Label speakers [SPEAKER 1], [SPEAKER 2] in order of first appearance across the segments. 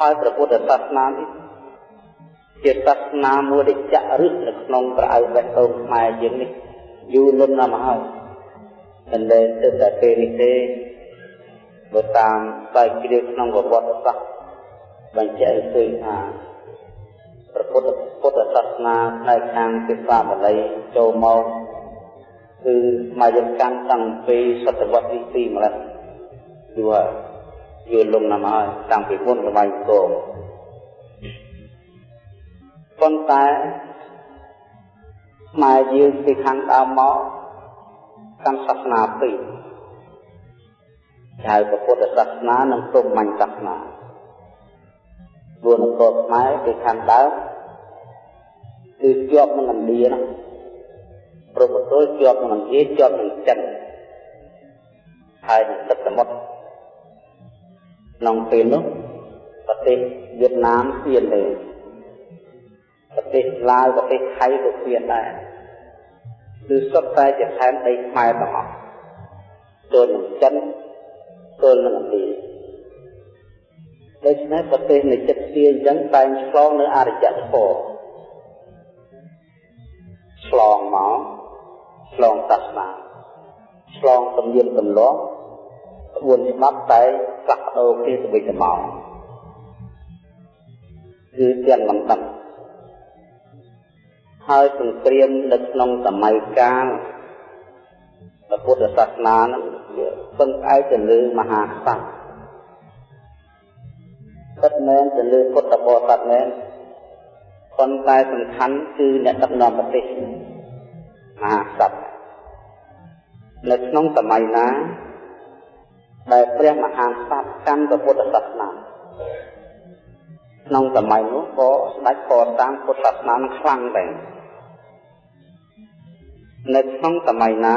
[SPEAKER 1] ហើយព្រះពុទ្ធសាសនានេះជាសាសនាមួយដែលចាក់ឫសនៅក្នុងប្រអៅបេះដូងខ្មែរយើងនេះយូរលង់ណាស់មកហើយមិនមែនទើបតែពេលនេះទេបើតាមស្រាវជ្រាវក្នុងប្រវត្តិសាស្ត្របញ្ជាក់ឲ្យឃើញថាព្រះពុទ្ធសាសនាផ្នែកខាងភាសាបាលីចូលមកគឺមកយើងកាន់តាំងពីសតវត្សទី2ម្ល៉េះយូរលង់ណាស់មកហើយតាំងពីមុនសម័យអង្គរប៉ុន្តែខ្មែរយើងពីខាងដើមមកកាន់សាសនាពីរហៅពុទ្ធសាសនានិងព្រហ្មញ្ញសាសនាព្រោះនគរខ្មែរពីខាងដើមគឺជាប់នឹងឥណ្ឌាណាព្រមទល់ជាប់នឹងឥណ្ឌាជាប់នឹងចិនហើយនឹងទឹកសមុទ្រក្នុងពេលនោះប្រទេសវៀតណាមគ្មានទេប្រទេសឡាវប្រទេសថៃក៏គ្មានដែរគឺសុទ្ធតែជាផែនដីខ្មែរទាំងអស់ទល់នឹងចិនទល់នឹងឥណ្ឌាដូច្នេះប្រទេសនៃចិត្តទាអញ្ចឹងតែងឆ្លងនៅអរិយធម៌ឆ្លងមកឆ្លងសាសនាឆ្លងទំនៀមទម្លាប់ក្បួនច្បាប់តែផ្លាស់ប្ដូរគ្នាទៅវិញទៅមកគឺទាំងមិនដឹងហើយសង្គ្រាមនៅក្នុងសម័យកាលព្រះពុទ្ធសាសនានឹងវាពឹងផ្អែកទៅលើមហាក្សត្រពិតមែនទៅលើពុទ្ធបរិស័ទមែនប៉ុន្តែសំខាន់គឺអ្នកដឹកនាំប្រទេសមហាក្សត្រនៅក្នុងសម័យណាដែលព្រះមហាក្សត្រកាន់ព្រះពុទ្ធសាសនាក្នុងសម័យនោះក៏ស្ដេចកសាងពុទ្ធសាសនានឹងខ្លាំងដែរនៅក្នុងសម័យណា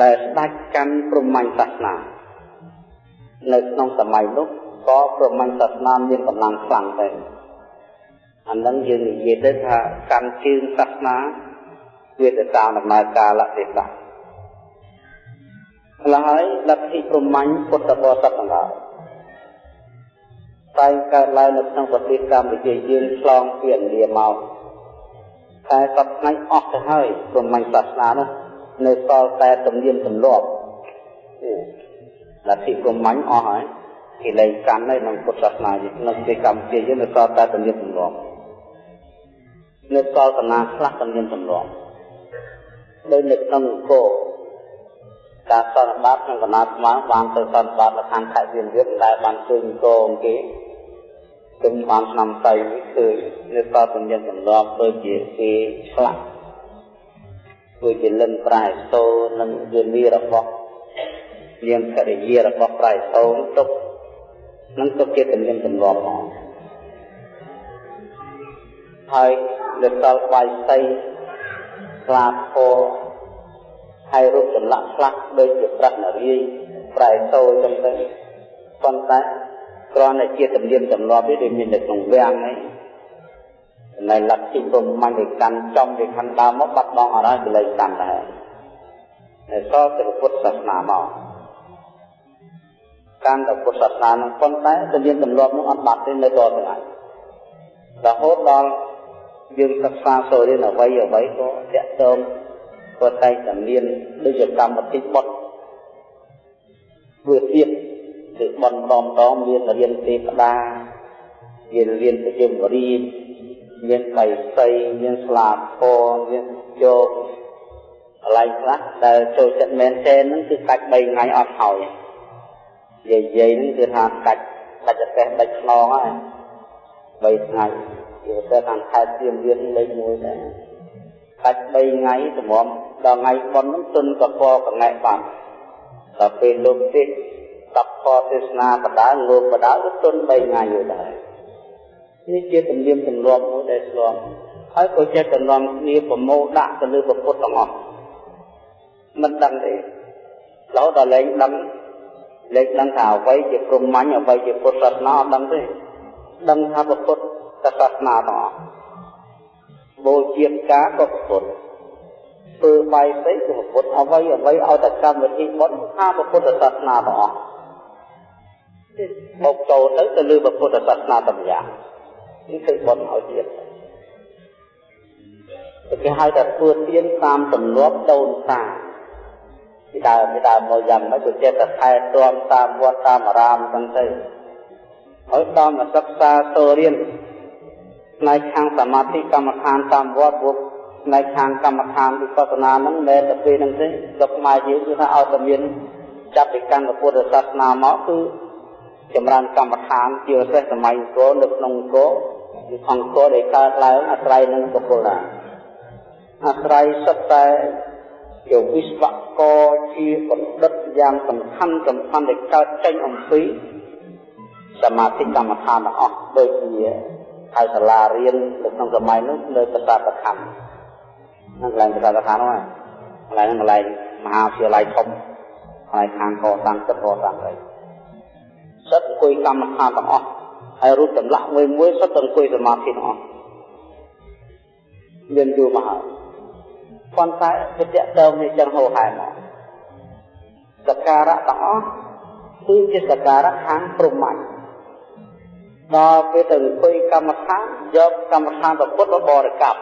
[SPEAKER 1] ដែលស្ដេចកាន់ព្រហ្មញ្ញសាសនានៅក្នុងសម័យនោះក៏ព្រហ្មញ្ញសាសនាមានកម្លាំងខ្លាំងដែរអានឹងយើងនិយាយទៅថាកាន់ជើងសាសនាវាទៅតាមដំណើរការលទ្ធិសាស្ត្រម្ល៉េះហើយលទ្ធិព្រហ្មញ្ញពុទ្ធបរិស័ទទាំងឡាយតែកើតឡើងនៅក្នុងប្រទេសកម្ពុជាយើងឆ្លងពីឥណ្ឌាមកតែសប្តាហ៍ថ្ងៃអស់ទៅហើយព្រហ្មញ្ញសាសនានោះនៅសល់តែទំនៀមទម្លាប់លទ្ធិព្រហ្មញ្ញអស់ហើយគេលែងកាន់ហើយក្នុងពុទ្ធសាសនាយើងនៅប្រទេសកម្ពុជាយើងនៅសល់តែទំនៀមទម្លាប់នៅសល់តាណាខ្លះទំនៀមទម្លាប់ដូចនៅក្នុងអង្គរការសន្និបាតក្នុងកណ្ដាលស្មាបានទៅសន្និបាតនៅខាងខេត្តសៀមរាបដែលបានឃើញអង្គរគេគំបានឆ្នាំតៃនេះឃើញនៅសល់ទំនៀមទម្លាប់ដូចជាគេឆ្លាក់ដូចជាលិនប្រែសូនិងយានីរបស់នាងភរិយារបស់ប្រែសូទុកនឹងទុកជាទំនៀមទម្លាប់មកហើយនៅសល់បាយសីស្លាធម៌ហើយរូបចម្លាក់ខ្លះដូចជាប្រាក់នារីប្រែសូចឹងទៅប៉ុន្តែគ្រាន់តែជាទំនៀមទម្លាប់នេះដូចមាននៅក្នុងវាំងហ្នឹងចំណែកលទ្ធិព្រហ្មញ្ញដែលកាន់ចំពីខាងដើមមកបាត់បង់អស់ហើយក៏លែងកាន់ដែរតែសល់តែពុទ្ធសាសនាមកកាន់តែពុទ្ធសាសនានឹងប៉ុន្តែទំនៀមទម្លាប់នោះអត់បាត់ទេនៅតទៅឯងរហូតដល់យើងសិក្សាសូត្ររៀនអ្វីអ្វីក៏តាក់ទងក៏តែងតែមានដូចជាកម្មវិធីបុត្រធ្វើទៀតគឺបន់ម្ដងមានរៀនទេវតាមានរៀនប្រជុំរៀនមានបៃសីមានស្លាធម៌មានយកកន្លែងខ្លះដែលចូលចិត្តមែនទែនហ្នឹងគឺកាច់3ថ្ងៃអត់ហើយនិយាយហ្នឹងគឺថាកាច់ដាច់ប្រទេសដាច់ខ្នងហើយ3ថ្ងៃជាពិសេសខាងខេត្តសៀមរាបលេខ1ដែរកាច់3ថ្ងៃតម្រាំដល់ថ្ងៃបុណ្យហ្នឹងទុនកកកងែកបានដល់ពេលលោកទេស10ខទេសនាបដាងោបដាគឺទុន3ថ្ងៃយូរដែរនេះជាទំនៀមទម្លាប់មួយដែលឆ្លងហើយក៏ចេះតែនាំគ្នាប្រមូលដាក់ទៅលើពុទ្ធទាំងអស់មិនដឹងទេរហូតដល់លែងដឹងលែងដឹងថាអ្វីជាព្រហ្មញ្ញអ្វីជាពុទ្ធសាសនាអត់ដឹងទេដឹងថាពុទ្ធសាសនាទាំងអស់បូជាការក៏ពុទ្ធធ្វើបាយស្អីក៏ពុទ្ធអ្វីអ្វីឲ្យតែកម្មវិធីបុណ្យថាពុទ្ធសាសនាទាំងអស់ បូកចូលទៅទៅលើពុទ្ធសាសនាតែម្យ៉ាងនេះគឺបុណ្យឲ្យទៀតគេហៅថាធ្វើទានតាមទម្លាប់ដូនតាពីដើមមកយ៉ាងម៉េចក៏ចេះតែថែទាំតាមវត្តតាមអារាមហ្នឹងទៅហើយដល់មកសិក្សាសូរៀនផ្នែកខាងសមាធិកម្មដ្ឋានតាមវត្តពួកផ្នែកខាងកម្មដ្ឋានវិបស្សនាហ្នឹងមិនមែនតែពេលហ្នឹងទេស្រុកខ្មែរយើងគឺថាឲ្យតែមានចាប់ពីកាន់ពុទ្ធសាសនាមកគឺចម្រើនកម្មដ្ឋានជាពិសេសសម័យអង្គរនៅក្នុងអង្គរអង្គរដែលកើតឡើងអាស្រ័យនឹងបុគ្គលណាអាស្រ័យសុទ្ធតែជាវិស្វករជាបណ្ឌិតយ៉ាងសំខាន់ដែលកើតចេញអំពីសមាធិកម្មដ្ឋានទាំងអស់ដូចជាហើយសាលារៀននៅក្នុងសម័យនោះនៅប្រាសាទតាខំហ្នឹងកន្លែងប្រាសាទតាខំហ្នឹងកន្លែងហ្នឹងកន្លែងមហាវិទ្យាល័យធំហើយខាងកសាងទឹកកសាងអីសុទ្ធអង្គុយកម្មដ្ឋានទាំងអស់ហើយរូបចម្លាក់មួយមួយសុទ្ធអង្គុយសមាធិទាំងអស់មានយូរមកហើយប៉ុន្តែវាតាក់ទងនេះចឹងហោហែមកសក្ការៈទាំងអស់គឺជាសក្ការៈខាងព្រហ្មញ្ញដល់ពេលទៅអង្គុយកម្មដ្ឋានយកកម្មដ្ឋានពុទ្ធមកបរិកម្ម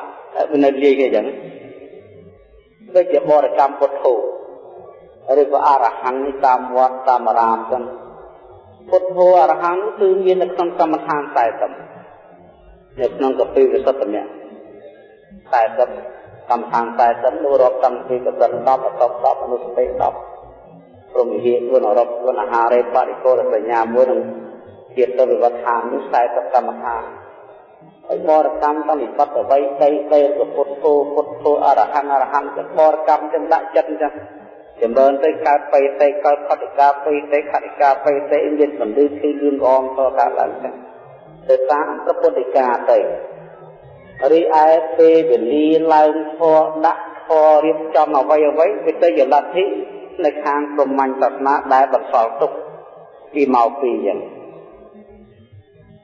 [SPEAKER 1] វានៅលាយគេចឹងដូចជាបរិកម្មពុទ្ធោឬក៏អរហង្គនេះតាមវត្តតាមអារាមចឹងពុទ្ធោអរហង្គគឺមាននៅក្នុងកម្មដ្ឋាន40នៅក្នុងកពីវិសុទ្ធមគ្គ40កម្មដ្ឋាន40នោះរាប់តាំងពីកសិន10អតប10អនុសតិ10ព្រមវិហារ4អរប់4អាហារេបរិកោរសញ្ញាមួយនឹងជាទៅវិវត្តឋាននោះ40កម្មដ្ឋានហើយបរិកម្មតាំងពីបត្តវ័យដីដីពុទ្ធោពុទ្ធោអរហង្គអរហង្គបរិកម្មចឹងដាក់ចិត្តចឹងចម្រើនទៅកើតបៃតេកើតខតិកាបៃតេខតិកាបៃតេមានបណ្ឌិតគឺលឿនអងតកើតឡើងចឹងទៅតាមប្រពុទ្ធិកាទៅរីឯពេលវេលាឡើងធរដាក់ធររៀបចំអ្វីអ្វីវាទៅជាលទ្ធិនៅខាងព្រហ្មញ្ញសាសនាដែលបន្សល់ទុកពីមកពីចឹង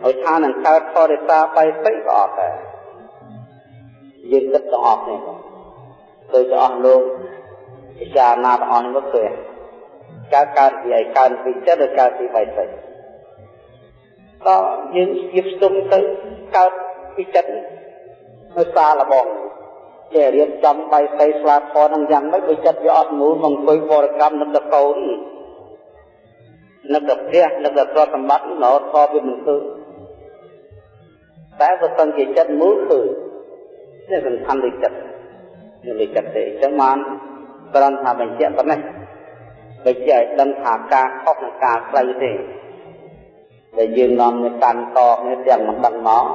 [SPEAKER 1] ហើយថានឹងកើតធរិសាបៃតេក៏អត់ដែរយើងគិតទាំងអស់នេះដូចទៅអស់លោកពិចារណាទាំងអស់នេះមកឃើញកើតពីអីកើតពីចិត្តឬកើតពីបៃតេតយើងជាស្ទង់ទៅកើតពីចិត្តនៅសាលបងគេរៀបចំបៃតេស្លាធរនឹងយ៉ាងម៉េចបើចិត្តវាអត់មូលមកអង្គុយបរិកម្មនឹកតកូននឹកតែផ្ទះនឹកតែទ្រព្យសម្បត្តិរហូតខវាមិនឃើញតែបើសិនជាចិត្តមូលឃើញនេះសំខាន់លើចិត្តនេះលើចិត្តទេអញ្ចឹងបានគ្រាន់ថាបញ្ជាក់ប៉ុណ្ណេះបញ្ជាក់ឲ្យដឹងថាការខុសនិងការត្រូវទេដែលយើងនាំនៅកាន់តគ្នាទាំងមិនដឹងមក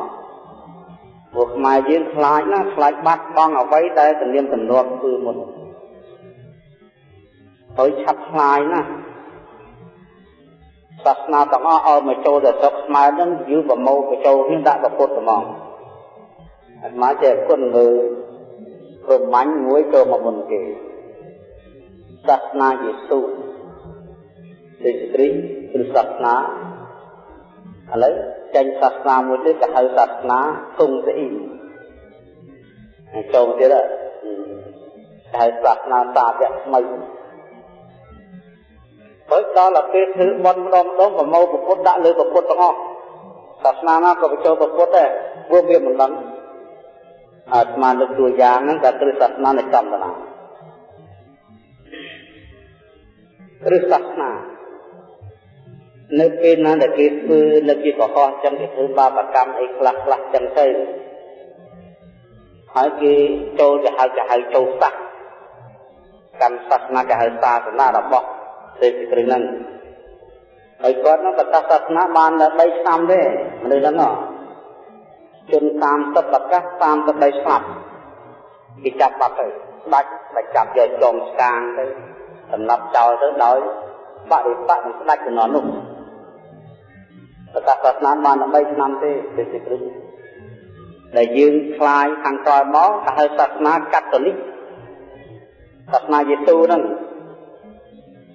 [SPEAKER 1] ពួកខ្មែរយើងខ្លាចណាស់ខ្លាចបាត់បង់អ្វីដែលទំនៀមទម្លាប់គឺមុនហើយឆាប់ខ្លាយណាស់សាសនាទាំងអស់ឲ្យមកចូលទៅស្រុកខ្មែរហ្នឹងយូរប្រមូលបញ្ចូលគ្នាដាក់ប្រពុតហ្មងអាត្មាចេះគុណមើលព្រហ្មញ្ញមួយចូលមកមុនគេសាសនាយេស៊ូទេគ្រីស្ទគឺសាសនាឥឡូវចេញសាសនាមួយទៀតគេហៅសាសនាគង់ស្អ៊ីចូលទៀតគេហៅសាសនាសាវកថ្មីបើដល់ដល់ពេលធ្វើបុណ្យម្ដងម្ដងប្រមូលពុទ្ធដាក់លើពុទ្ធទាំងអស់សាសនាណាក៏បញ្ចូលពុទ្ធដែរព្រោះវាមិនដឹងអាត្មាលើកតួយ៉ាងហ្នឹងក៏គ្រឹះសាសនានៅចំតាគ្រឹះសាសនានៅពេលណាដែលគេធ្វើនៅជាកុហកចឹងគេធ្វើបាបកម្មអីខ្លះខ្លះចឹងទៅហើយគេចូលទៅហៅគេហៅចូលសាសកម្មសាសនាគេហៅសាសនារបស់ទេពគ្រឹះហ្នឹងហើយគាត់ហ្នឹងប្រកាសសាសនាបានតែ3ឆ្នាំទេមនុស្សហ្នឹងជន30ប្រកាស33ស្លាប់គេចាប់បាត់ទៅដាច់តែចាប់យកចងស្កាងទៅសម្រាប់ចោលទៅដោយបរិបត្តិនឹងស្ដាច់ជំនាន់នោះប្រកាសសាសនាបាន13ឆ្នាំទេទេគ្រឹះដែលយើងខ្លាយខាងក្រោយមកគេហៅសាសនាកាតូលិកសាសនាយេស៊ូហ្នឹង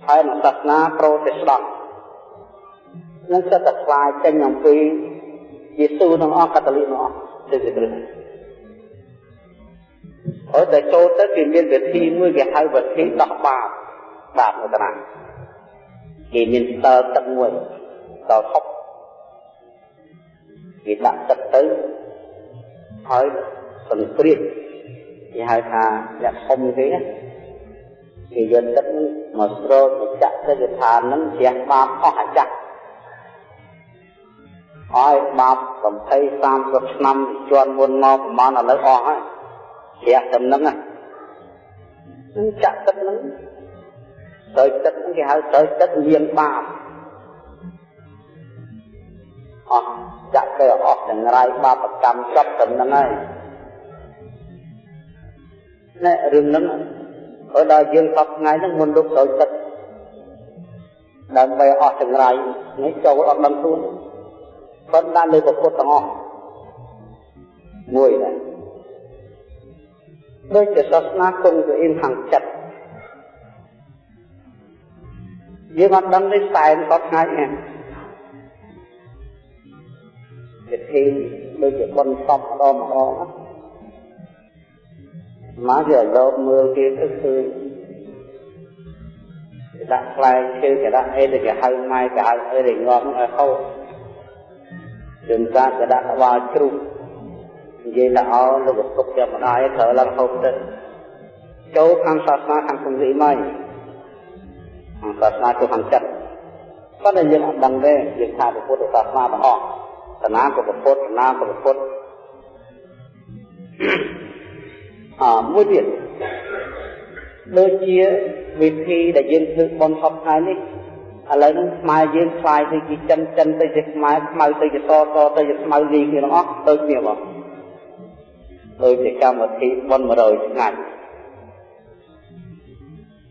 [SPEAKER 1] ហើយនឹងសាសនាប្រូតេស្តង់នឹងសិតតែខ្លាយចេញអំពីយេស៊ូនឹងអស់កាតូលិកនឹងអស់ទេគ្រឹះហើយតែចូលទៅគេមានវិធីមួយគេហៅវិធីដោះបាបបាបនៅតារាគេមានផ្តិលទឹកមួយ ដល់ហប់គេដាក់ទឹកទៅហើយសង្គ្រាចគេហៅថាអ្នកធំគេគេយកទឹកមកស្រោចមកចាក់ទៅគេថានឹងជ្រះបាបអស់អាចាស់ហើយបាប20 30ឆ្នាំជាន់មុនមកប្រហែលឥឡូវអស់ហើយជ្រះតែនឹងហ្នឹងចាក់ទឹកហ្នឹងស្រោចទឹកហ្នឹងគេហៅស្រោចទឹកលាងបាបអស់ចាក់ទៅអស់ចង្រៃបាបកម្មចប់តែហ្នឹងហើយណែរឿងហ្នឹងហើយដល់យើងសពថ្ងៃហ្នឹងមុនលោកស្រោចទឹកដើម្បីអស់ចង្រៃនេះចូលអត់ដឹងខ្លួនប៉ុន្តែលើពុទ្ធទាំងអស់មួយដែរដូចជាសាសនាគង់ទៅអ៊ីមខាងចិត្តយើងអត់ដឹងទេសែនសពថ្ងៃនេះពិធីដូចជាបុណ្យសពម្ដងម្ដងមកគេលោកមើលគេទៅឃើញគេដាក់ផ្លែឈើគេដាក់អីទៅគេហៅម៉ែគេហៅអីដែលងាប់ឲ្យហូបជួនកាលគេដាក់ក្បាលជ្រូកនិយាយថាអោលោកឪពុកយ៉ាងម្ដាយត្រូវឡើងហូបទៅចូលខាងសាសនាខាងគង្សីមកខាងសាសនាចូលខាងចិត្តប៉ុន្តែយើងអត់ដឹងទេយើងថាពុទ្ធសាសនាទាំងអស់តាណាក៏ពុទ្ធតាណាក៏ពុទ្ធមួយទៀតដូចជាវិធីដែលយើងធ្វើបុណ្យសពថ្ងៃនេះឥឡូវហ្នឹងខ្មែរយើងខ្លាយទៅជាចិនចិនទៅជាខ្មែរខ្មៅទៅជាសសទៅជាខ្មៅលីគ្នាទាំងអស់ដូចគ្នាបងដូចជាកម្មវិធីបុណ្យ100ថ្ងៃ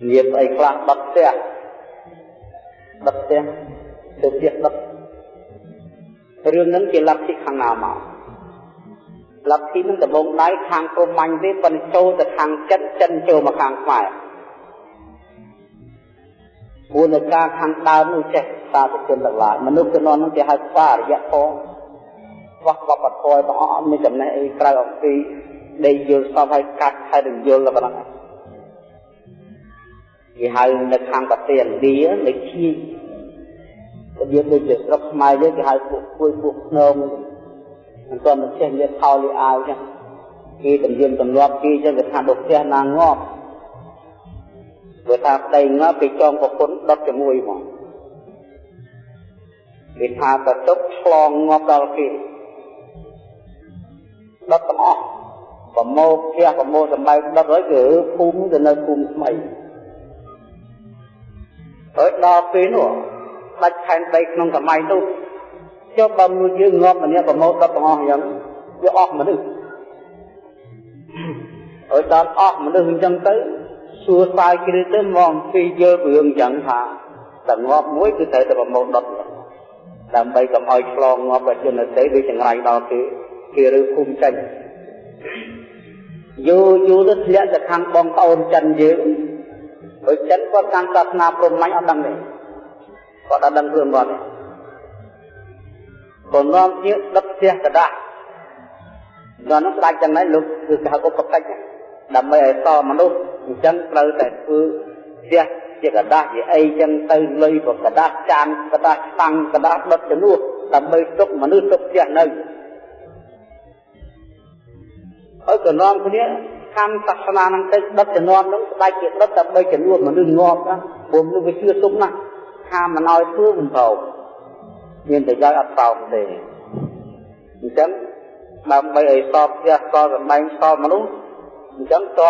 [SPEAKER 1] មានស្អីខ្លះដុតផ្ទះដុតផ្ទះទៅផ្ទះដុតរឿងហ្នឹងជាលទ្ធិខាងណាមកលទ្ធិហ្នឹងដំបងដៃខាងព្រហ្មញ្ញទេប៉ុន្តែចូលទៅខាងចិនចិនចូលមកខាងខ្មែរព្រោះនៅការខាងដើមនោះចេះសាធុជនទាំងឡាយមនុស្សជំនាន់ហ្នឹងគេហៅខ្វះអរិយធម៌ខ្វះវប្បធម៌ទាំងអស់អត់មានចំណេះអីក្រៅអំពីដេកយល់សពហើយកាត់ហើយនឹងយល់ប៉ុណ្ណឹងគេហៅនៅខាងប្រទេសឥណ្ឌានៅឈីរបៀបដូចជាស្រុកខ្មែរយើងគេហៅពួកគួយពួកខ្នងមិនទាន់មកចេះលាខោលាអាវចឹងគេទំនៀមទម្លាប់គេចឹងគេថាដូចផ្ទះណាងាប់ព្រោះថាប្តីងាប់គេចងប្រពន្ធដុតជាមួយហ្មងគេថាទៅទុកឆ្លងងាប់ដល់គេដុតទាំងអស់ប្រមោផ្ទះប្រមោសម្បែងដុតហើយគឺភូមិទៅនៅភូមិថ្មីហើយដល់ពេលនោះដាច់ផែនដីក្នុងសម័យនោះចុះបើមនុស្សយើងងាប់ម្នាក់ប្រមោដុតទាំងអស់អញ្ចឹងវាអស់មនុស្សហើយដល់អស់មនុស្សអញ្ចឹងទៅសួរស្រាយជ្រាបទៅមកអំពីយល់រឿងអញ្ចឹងថាតែងាប់មួយគឺត្រូវតែប្រមោដុតដើម្បីកុំឲ្យឆ្លងងាប់ដល់ជនដទៃវាចង្រៃដល់គេគេឬភូមិចេញយូរយូរទៅធ្លាក់ទៅខាងបងប្អូនចិនយើងព្រោះចិនគាត់ខាងសាសនាព្រហ្មញ្ញអត់ដឹងទេគាត់អត់ដឹងរឿងគាត់ទេក៏នាំគ្នាដុតផ្ទះកដាស់ដល់នោះស្ដាច់ចឹងហើយលោកគឺគេហៅឧបកិច្ចដើម្បីឲ្យសល់មនុស្សអញ្ចឹងត្រូវតែធ្វើផ្ទះជាកដាស់ជាអីចឹងទៅលុយក៏កដាស់ចានកដាស់តាំងកដាស់ដុតជំនួសដើម្បីទុកមនុស្សទុកផ្ទះនៅហើយក៏នាំគ្នាខាងសាសនាហ្នឹងទៅដុតជំនាន់ហ្នឹងស្ដាច់គេដុតដើម្បីជំនួសមនុស្សងាប់ណាព្រោះមនុស្សវាជឿទុំណាស់ថាមិនឲ្យធ្វើមិនព្រមមានប្រយោជន៍អត់ព្រមទេអញ្ចឹងដើម្បីឲ្យសល់ផ្ទះសល់សម្បែងសល់មនុស្សអញ្ចឹងត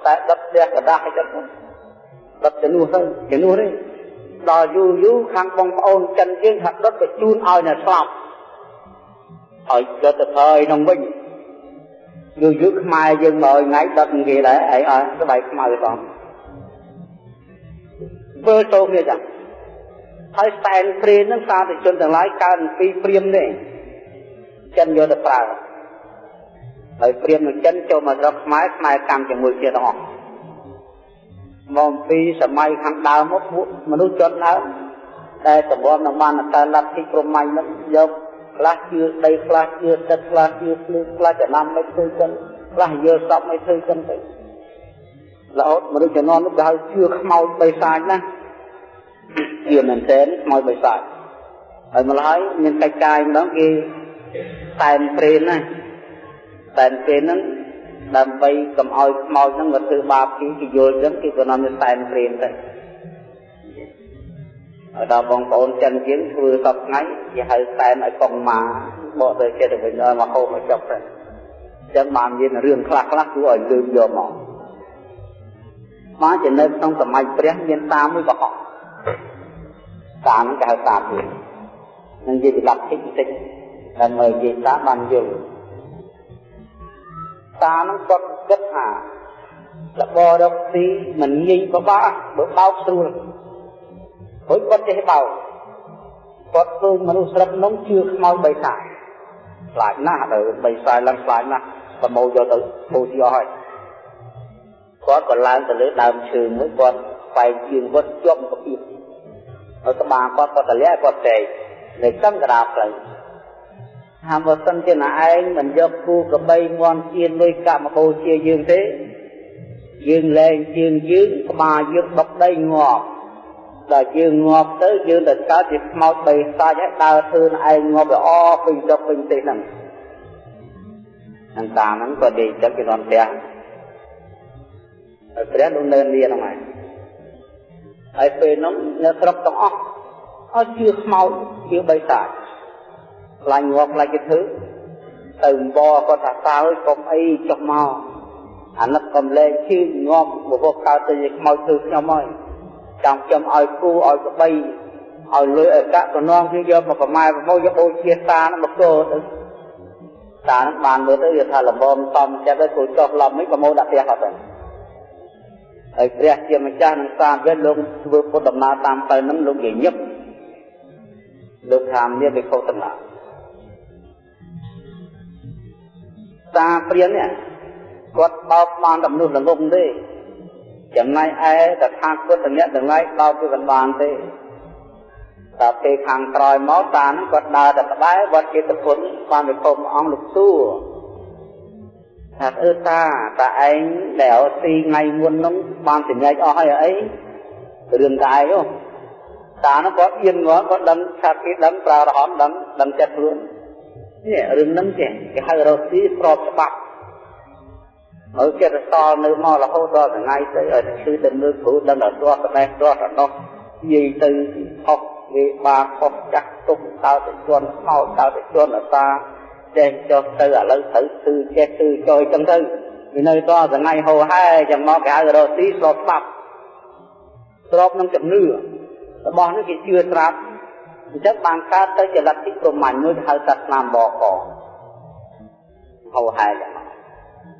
[SPEAKER 1] តែដុតផ្ទះកដាស់អញ្ចឹងដុតជំនួសទៅជំនួសនេះដល់យូរយូរខាងបងប្អូនចិនយើងថាដុតទៅជូនឲ្យអ្នកស្លាប់ឲ្យយកទៅប្រើឲ្យក្នុងវិញយូរយូរខ្មែរយើងមកថ្ងៃដុតគេដែរអីឲ្យស្បែកខ្មៅផងធ្វើចូលគ្នាចឹងហើយសែនព្រាននឹងសាធុជនទាំងឡាយកើតអំពីព្រាមនេះចិនយកទៅប្រើហើយព្រាមនឹងចិនចូលមកស្រុកខ្មែរខ្មែរកម្មជាមួយគ្នាទាំងអស់មកពីសម័យខាងដើមមកពួកមនុស្សជនដើមដែលទម្រាំនឹងបានតែលទ្ធិព្រហ្មញ្ញនឹងយកខ្លះជឿដីខ្លះជឿទឹកខ្លះជឿភ្លើងខ្លះចំណាំមិនធ្វើចឹងខ្លះយល់សពមិនធ្វើចឹងទៅរហូតមនុស្សជំនាន់នោះគេហៅជឿខ្មោចបិសាចណាជឿមែនទែនខ្មោចបិសាច ហើយម្ល៉េះហើយមានកិច្ចការម្ដងគេតែនព្រេនណាតែនព្រេនហ្នឹងដើម្បីកុំឲ្យខ្មោចហ្នឹងមកធ្វើបាបគេគេយល់ចឹងគេក៏នាំទៅតែនព្រេនទៅហើយដល់បងប្អូនចិនជាងធ្វើសពថ្ងៃគេហៅតែនឲ្យកងម៉ាបកទៅចិត្តទៅវិញឲ្យមកហូបមកចុកទៅចឹងបានមានរឿងខ្លះខ្លះគួរឲ្យលើកយកមកបានជានៅក្នុងសម័យព្រះមានតាមួយកុហកតាហ្នឹងគេហៅតាព្រាននឹងនិយាយពីលទ្ធិបន្តិចដើម្បីនិយាយតាបានយល់តាហ្នឹងគាត់គិតថាលបរកស៊ីមិនងាយពិបាកបើបោកស្រួលព្រោះគាត់ចេះបោកគាត់ឃើញមនុស្សស្រុកនោះជឿខ្មោចបីសាយខ្លាចណាស់ដល់បីសាយឡើងខ្លាចណាស់ប្រមូលយកទៅបូជាអស់ហើយគាត់ក៏ឡើងទៅលើដើមឈើមួយគាត់ខ្វែងជើងគាត់ជាប់កាពីហើយក្បាលគាត់គាត់តលាក់គាត់ចែកនៅចំកណ្ដាលផ្លូវថាបើសិនជាណែឯងមិនយកគូក្របីមន់ជៀនលុយកាក់មកបូជាយើងទេយើងលែងជើងយើងក្បាលយើងបុកដីងាប់ដល់យើងងាប់ទៅយើងទៅកើតជាខ្មោចបីសាច់ហើយដើរធ្វើឯងងាប់ល្អពេញស្រុកពេញទេសហ្នឹងហ្នឹងតាមហ្នឹងគាត់និយាយចឹងគេនាំផ្ទះហើយព្រះលោកនៅនាហ្នឹងហើយហើយពេលហ្នឹងនៅស្រុកទាំងអស់ឲ្យជឿខ្មោចជឿបីសាច់ខ្លាញ់ងាប់ខ្លាចគេធ្វើទៅអំបគាត់ថាតើអើយកុំអីចុះមកអាណិតកំលែងជឿងាប់បបោះកើតទៅជាខ្មោចធ្វើខ្ញុំហើយចង់ខ្ញុំឲ្យគូឲ្យក្បីឲ្យលុយឲ្យកាក់ក៏នាំគេយកមកប្រម៉ែប្រមូលយកបូជាតាហ្នឹងមកគោទៅតាហ្នឹងបានមើលទៅវាថាល្មមសំចិត្តហើយគូចុះឡំនេះប្រមូលដាក់ផ្ទះអត់ទៅហើយព្រះជាម្ចាស់នឹងសាវិញលោកធ្វើពុទ្ធដំណើរតាមផ្លូវហ្នឹងលោកនិយាយញឹកលោកថាមានវិខុសទាំងឡាយតាព្រាននេះគាត់បោកបានតែមនុស្សល្ងងទេចំណែកឯតថាគតអ្នកទាំងឡាយបោកគឺមិនបានទេតែពេលខាងក្រោយមកតាហ្នឹងគាត់ដើរតែក្បែរវត្តចេតពុនបានវិខុសអង្គលោកសួរថាអឺតាតាឯងដែលស៊ីថ្ងៃមុនហ្នឹងបានសញ្ញាអស់ហើយអីរឿងតាឯងហ៎តាហ្នឹងគាត់អៀនងល់គាត់ដឹងថាគេដឹងប្រើរហមដឹងដឹងចិត្តខ្លួននេះរឿងហ្នឹងចេះគេហៅរកស៊ីស្របច្បាប់ហើយចិត្តសល់នៅមករហូតដល់ថ្ងៃទៅឲ្យឈឺទៅមើលគ្រូដឹងដល់ទាស់ត្បេះទាស់ដល់នោះនិយាយទៅខុសវាបាខុសចាស់ទុំតើទៅជន់ខ្មោចតើទៅជន់អតាចេះចុះទៅឥឡូវត្រូវធ្វើចេះធ្វើចុយចឹងទៅវានៅតថ្ងៃហោហែចឹងមកគេហៅរកស៊ីស្របច្បាប់ស្របនឹងជំនឿរបស់នេះគេជឿស្រាប់អញ្ចឹងបានកើតទៅជាលទ្ធិព្រហ្មញ្ញមួយគេហៅសាសនាបកហោហែចឹង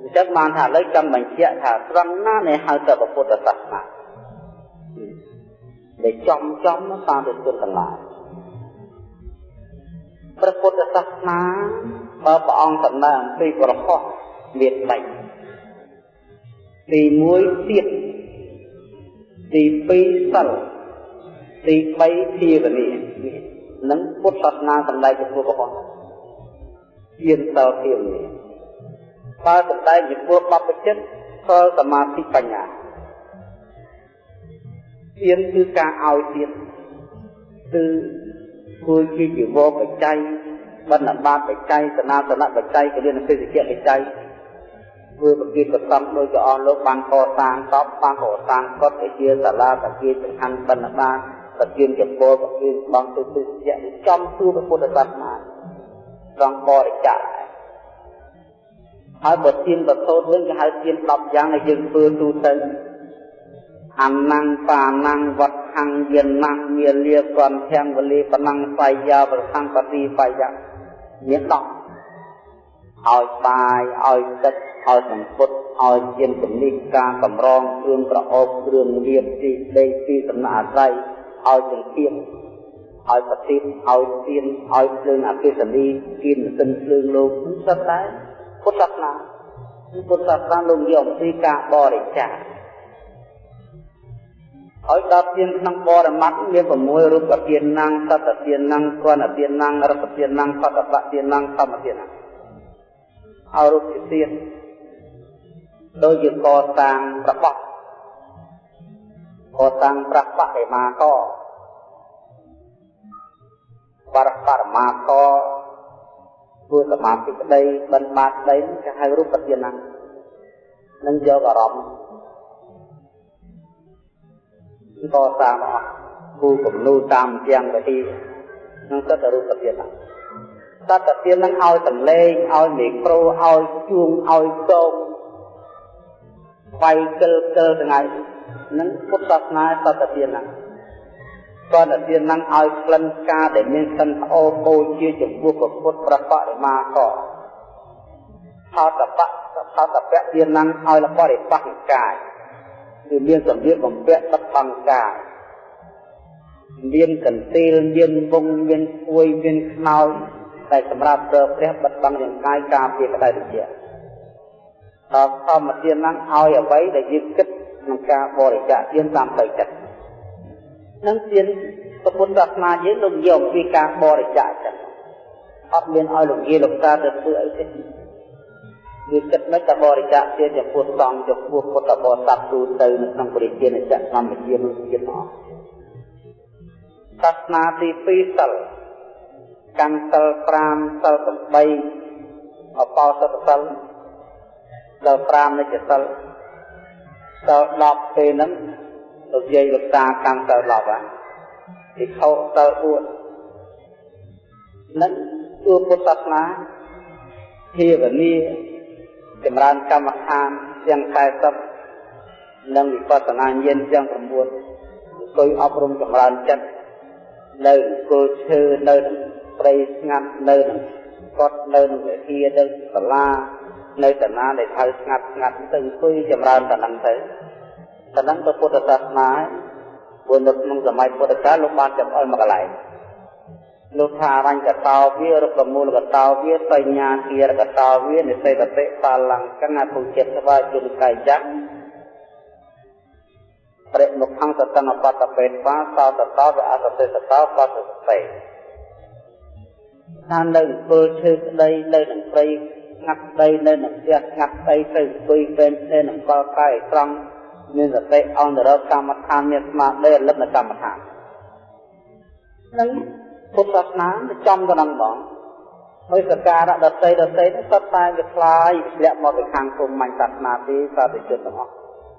[SPEAKER 1] អញ្ចឹងបានថាឥឡូវចង់បញ្ជាក់ថាត្រង់ណានៃហៅទៅពុទ្ធសាសនាដែលចំចំតាមទៅជនទាំងឡាយព្រះពុទ្ធសាសនាបើព្រះអង្គសម្ដែងអំពីប្រហោះមាន3ទី1ទៀតទី2សិលទី3ភាវនានិងពុទ្ធសាសនាសម្ដែងចំពោះប្រហោះទានសិលភាវនាបើសម្ដែងចំពោះបព្វជិតសិលសមាធិបញ្ញាទានគឺការឲ្យទានគឺធ្វើជាជីវបច្ច័យបណ្ឌបាតបច្ច័យសនាតនបច្ច័យកលិនទេសជ្ជបច្ច័យធ្វើប្រគិកសំដោយក៏អស់លោកបានកសាងតបបានកសាងកត់ជាសាលាបជាចង្ហាន់បណ្ឌបាតប្រគិនចពោប្រគិនបងទៅទេសជ្ជចំទួពុទ្ធសាសនាត្រង់បរិច្ចាគហើយបើទានប្រសូតវិញគេហៅទាន10យ៉ាងដែលយើងធ្វើទូទៅអនੰបានੰវត្តហੰយានੰមាលាកន្ធាំវលីបណੰសៃយាប្រសង្កតិបយៈមាន10ឲ្យបាយឲ្យទឹកឲ្យសម្ពុតឲ្យជាជំនិះការកម្រងគ្រឿងក្រអូបគ្រឿងលៀបទីដេកទីសំណាក់អាស្រ័យឲ្យចង្កៀបឲ្យប្រទីបឲ្យទៀនឲ្យភ្លើងអគ្គិសនីទៀនម៉ាស៊ីនភ្លើងលោកសុទ្ធតែពុទ្ធសាសនាពុទ្ធសាសនាលោកយកអំពីការបរិច្ចាគឲ្យដល់ទានក្នុងបរមត្តមាន6រូបទានណាំងសត្វទានណាំងគណទានណាំងរសទានណាំងបតបទានណាំងធម្មទានណាំងឲ្យរូបទានដូចជាកសាងរបស់កសាងប្រះបដិមាក បរបរមាកធ្វើសមាធិក្តីបិណ្ឌបាតក្តីគេហៅរូបទានហ្នឹងនឹងយកអារម្មណ៍កសាងអស់គូគំនូតាមទាំងវិធីនឹងសិតរូបទានហ្នឹងសត្វទាននឹងឲ្យសម្លេងឲ្យមីក្រូឲ្យជួងឲ្យកងវាយកិលកិលថ្ងៃនឹងពុទ្ធសាសនាសត្វទានហ្នឹងសត្វទានហ្នឹងឲ្យក្លិនផ្កាដែលមានក្លិនប្អូរបូជាចំពោះព្រះពុទ្ធព្រះបរិមាកថតបៈថតពៈទានហ្នឹងឲ្យលបរិបះកាយគឺមានសម្លៀកបំពាក់បិទបាំងកាយមានកន្ទេលមានវងមានភួយមានខ្នើយតែសម្រាប់ប្រើព្រះបិទបាំងរាងកាយការពារក្តៅត្រជាក់ដល់ធម្មទានហ្នឹងឲ្យអ្វីដែលយើងគិតក្នុងការបរិច្ចាគទានតាមផ្លូវចិត្តនឹងទានពុទ្ធសាសនាយើងលោកយកពីការបរិច្ចាគចឹងអត់មានឲ្យលោកយាយលោកតាទៅធ្វើអីទេវាគិតមិនតែបរិច្ចាគទានចំពោះសង្ឃចំពោះពុទ្ធបរិស័ទទូទៅនៅក្នុងប្រជាជាតិកម្ពុជានោះទៀតអស់សាសនាទី2សិលកម្មសិល5សិល8អបោសុទ្ធសិលដល់5នេះជាសិលសិល10ពេលហ្នឹងលោកយាយលោកតាកម្មសិល10ហ่ะភិក្ខុសិល4នឹងទួពុទ្ធសាសនាភាវនាចម្រើនកម្មដ្ឋានទាំង40និងវិបស្សនាញាណទាំង9អង្គុយអប់រំចម្រើនចិត្តនៅអង្គលឈើនៅព្រៃស្ងាត់នៅនឹងកត់នៅនឹងវិហារនៅសាលានៅតាណាដែលហៅស្ងាត់ស្ងាត់ទៅអង្គុយចម្រើនតានឹងទៅតានឹងទៅពុទ្ធសាសនាព្រោះនៅក្នុងសម័យពុទ្ធកាលលោកបានចំអល់មកកន្លែងលោកថារញ្ញកតោវារុក្ខមូលកតោវាសញ្ញាគារកតោវានិសេតតិបាលង្កងអពុចិត្តស្វាជនកយៈព្រះមុខង្សតនបតបេបាសោតតោវអសតិសតោបតសតិថានៅអង្គលឈើក្តីនៅនឹងព្រៃស្ងាត់ក្តីនៅនឹងផ្ទះស្ងាត់ក្តីទៅអង្គុយពេលនៅនឹងកលកាយត្រង់មានសតិអង្គរកម្មដ្ឋានមានស្មារតីរលឹកនៅកម្មដ្ឋាននឹងពុទ្ធសាសនាចំទៅនឹងហ្មងហើយសការៈដតីដតីនោះសុទ្ធតែវាខ្លាយធ្លាក់មកពីខាងគុំមញ្ញសាសនាទេសាធុជនទាំងអស់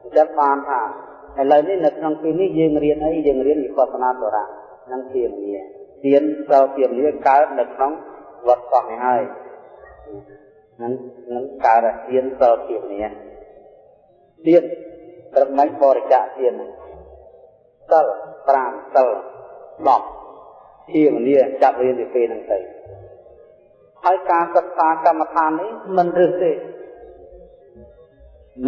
[SPEAKER 1] អញ្ចឹងបានថាឥឡូវនេះនៅក្នុងទីនេះយើងរៀនអីយើងរៀនវិបស្សនាទរៈនិងភាវនាទានសិលភាវនាកើតនៅក្នុងវត្តកោះនេះហើយនឹងកើតទានសិលភាវនាទានត្រឹមមិនបរិច្ចាគទានសិល5សិល10ភាវនាចាប់រៀនពីពេលហ្នឹងទៅហើយការសិក្សាកម្មដ្ឋាននេះមិនរើសទេ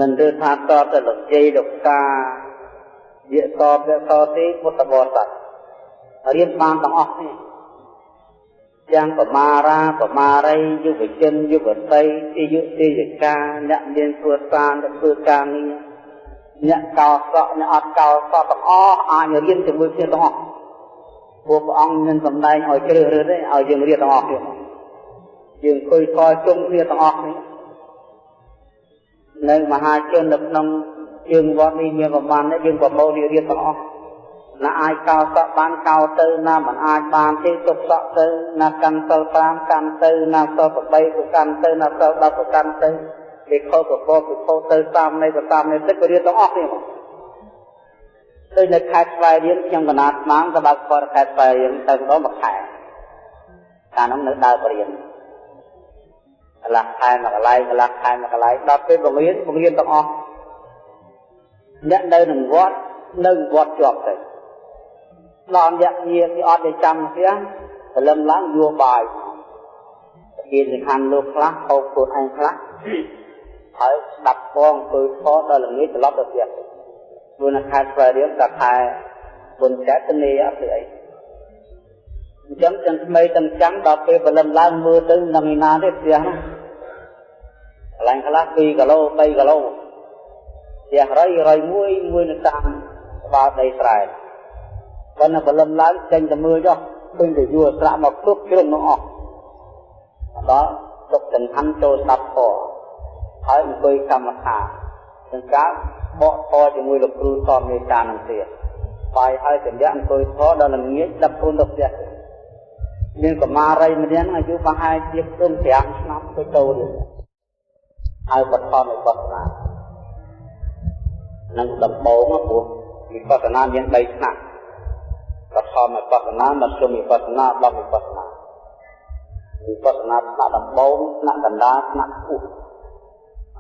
[SPEAKER 1] មិនរើសថាតទៅលោកយាយលោកតាយៈតពៈតទេពុទ្ធបរិស័ទរៀនបានទាំងអស់នេះទាំងបមារាបមារីយុវជនយុវតីទាយុទាយកាអ្នកមានគ្រួសារអ្នកធ្វើការងារអ្នកកោសក់អ្នកអត់កោសក់ទាំងអស់អាចរៀនជាមួយគ្នាទាំងអស់ពួកព្រះអង្គមានសម្ដែងឲ្យជ្រើសរើសទេឲ្យយើងរៀនទាំងអស់គ្នាយើងអង្គុយកជុំគ្នាទាំងអស់គ្នានៅមហាជននៅក្នុងជើងវត្តនេះមានប្រមាណនេះយើងប្រមូលនេះរៀនទាំងអស់ណាអាចកោសក់បានកោទៅណាមិនអាចបានទេទុកសក់ទៅណាកាន់សិល5កាន់ទៅណាសិល8ក៏កាន់ទៅណាសិល10ក៏កាន់ទៅវិខោកបវិខោទៅតាមនៃក៏តាមនៃទឹកក៏រៀនទាំងអស់គ្នាមកដូចនៅខេត្តស្វាយរៀងខ្ញុំកណាត់ស្មានក៏បើកបរិខេត្តស្វាយរៀងទៅម្ដងមួយខែកាលនោះនៅដើរបរៀនកន្លះខែមួយកន្លែងកន្លះខែមួយកន្លែងដល់ពេលបង្រៀនបង្រៀនទាំងអស់អ្នកនៅនឹងវត្តនៅវត្តជាប់ទៅដល់អ្នកញាគេអត់ได้ចាំផ្ទះព្រលឹមឡើងយួរបាយគេសំខាន់លោកខ្លះហូបខ្លួនឯងខ្លះហើយស្ដាប់ផងអង្គុយខដល់ល្ងាចត្រឡប់ទៅផ្ទះព្រោះនៅខេត្តស្វាយរៀងដល់ខែបុណ្យចែកទនីអត់ធ្វើអីអញ្ចឹងទាំងក្មេងទាំងចាំដល់ពេលព្រលឹមឡើងមើលទៅនឹងឯណាទេផ្ទះនោះកន្លែងខ្លះ2គីឡូ3គីឡូផ្ទះរៃរៃមួយមួយនៅតាមក្បាលដីស្រែប៉ុន្តែព្រលឹមឡើងចេញទៅមើលចុះឃើញទៅយួរស្រាក់មកគ្រប់ជ្រុងនោះអស់ដល់ទុកចង្ហាន់ចូលស្ដាប់ធម៌ហើយអង្គុយកម្មដ្ឋានទាំងការបកធម៌ជាមួយលោកគ្រូធម្មមេកានឹងទៀតបាយហើយសម្រាប់អង្គុយធម៌ដល់ល្ងាចដឹកខ្លួនទៅផ្ទះ មានកុមារីម្នាក់អាយុប្រហែលជាខ្ទង់5ឆ្នាំទៅចូលរៀនហើយបឋមវិបស្សនានឹងដំបូងព្រោះវិបស្សនាមាន3ថ្នាក់បឋមវិបស្សនាមធ្យមវិបស្សនាដល់វិបស្សនាវិបស្សនាថ្នាក់ដំបូងថ្នាក់កណ្ដាលថ្នាក់ខ្ពស់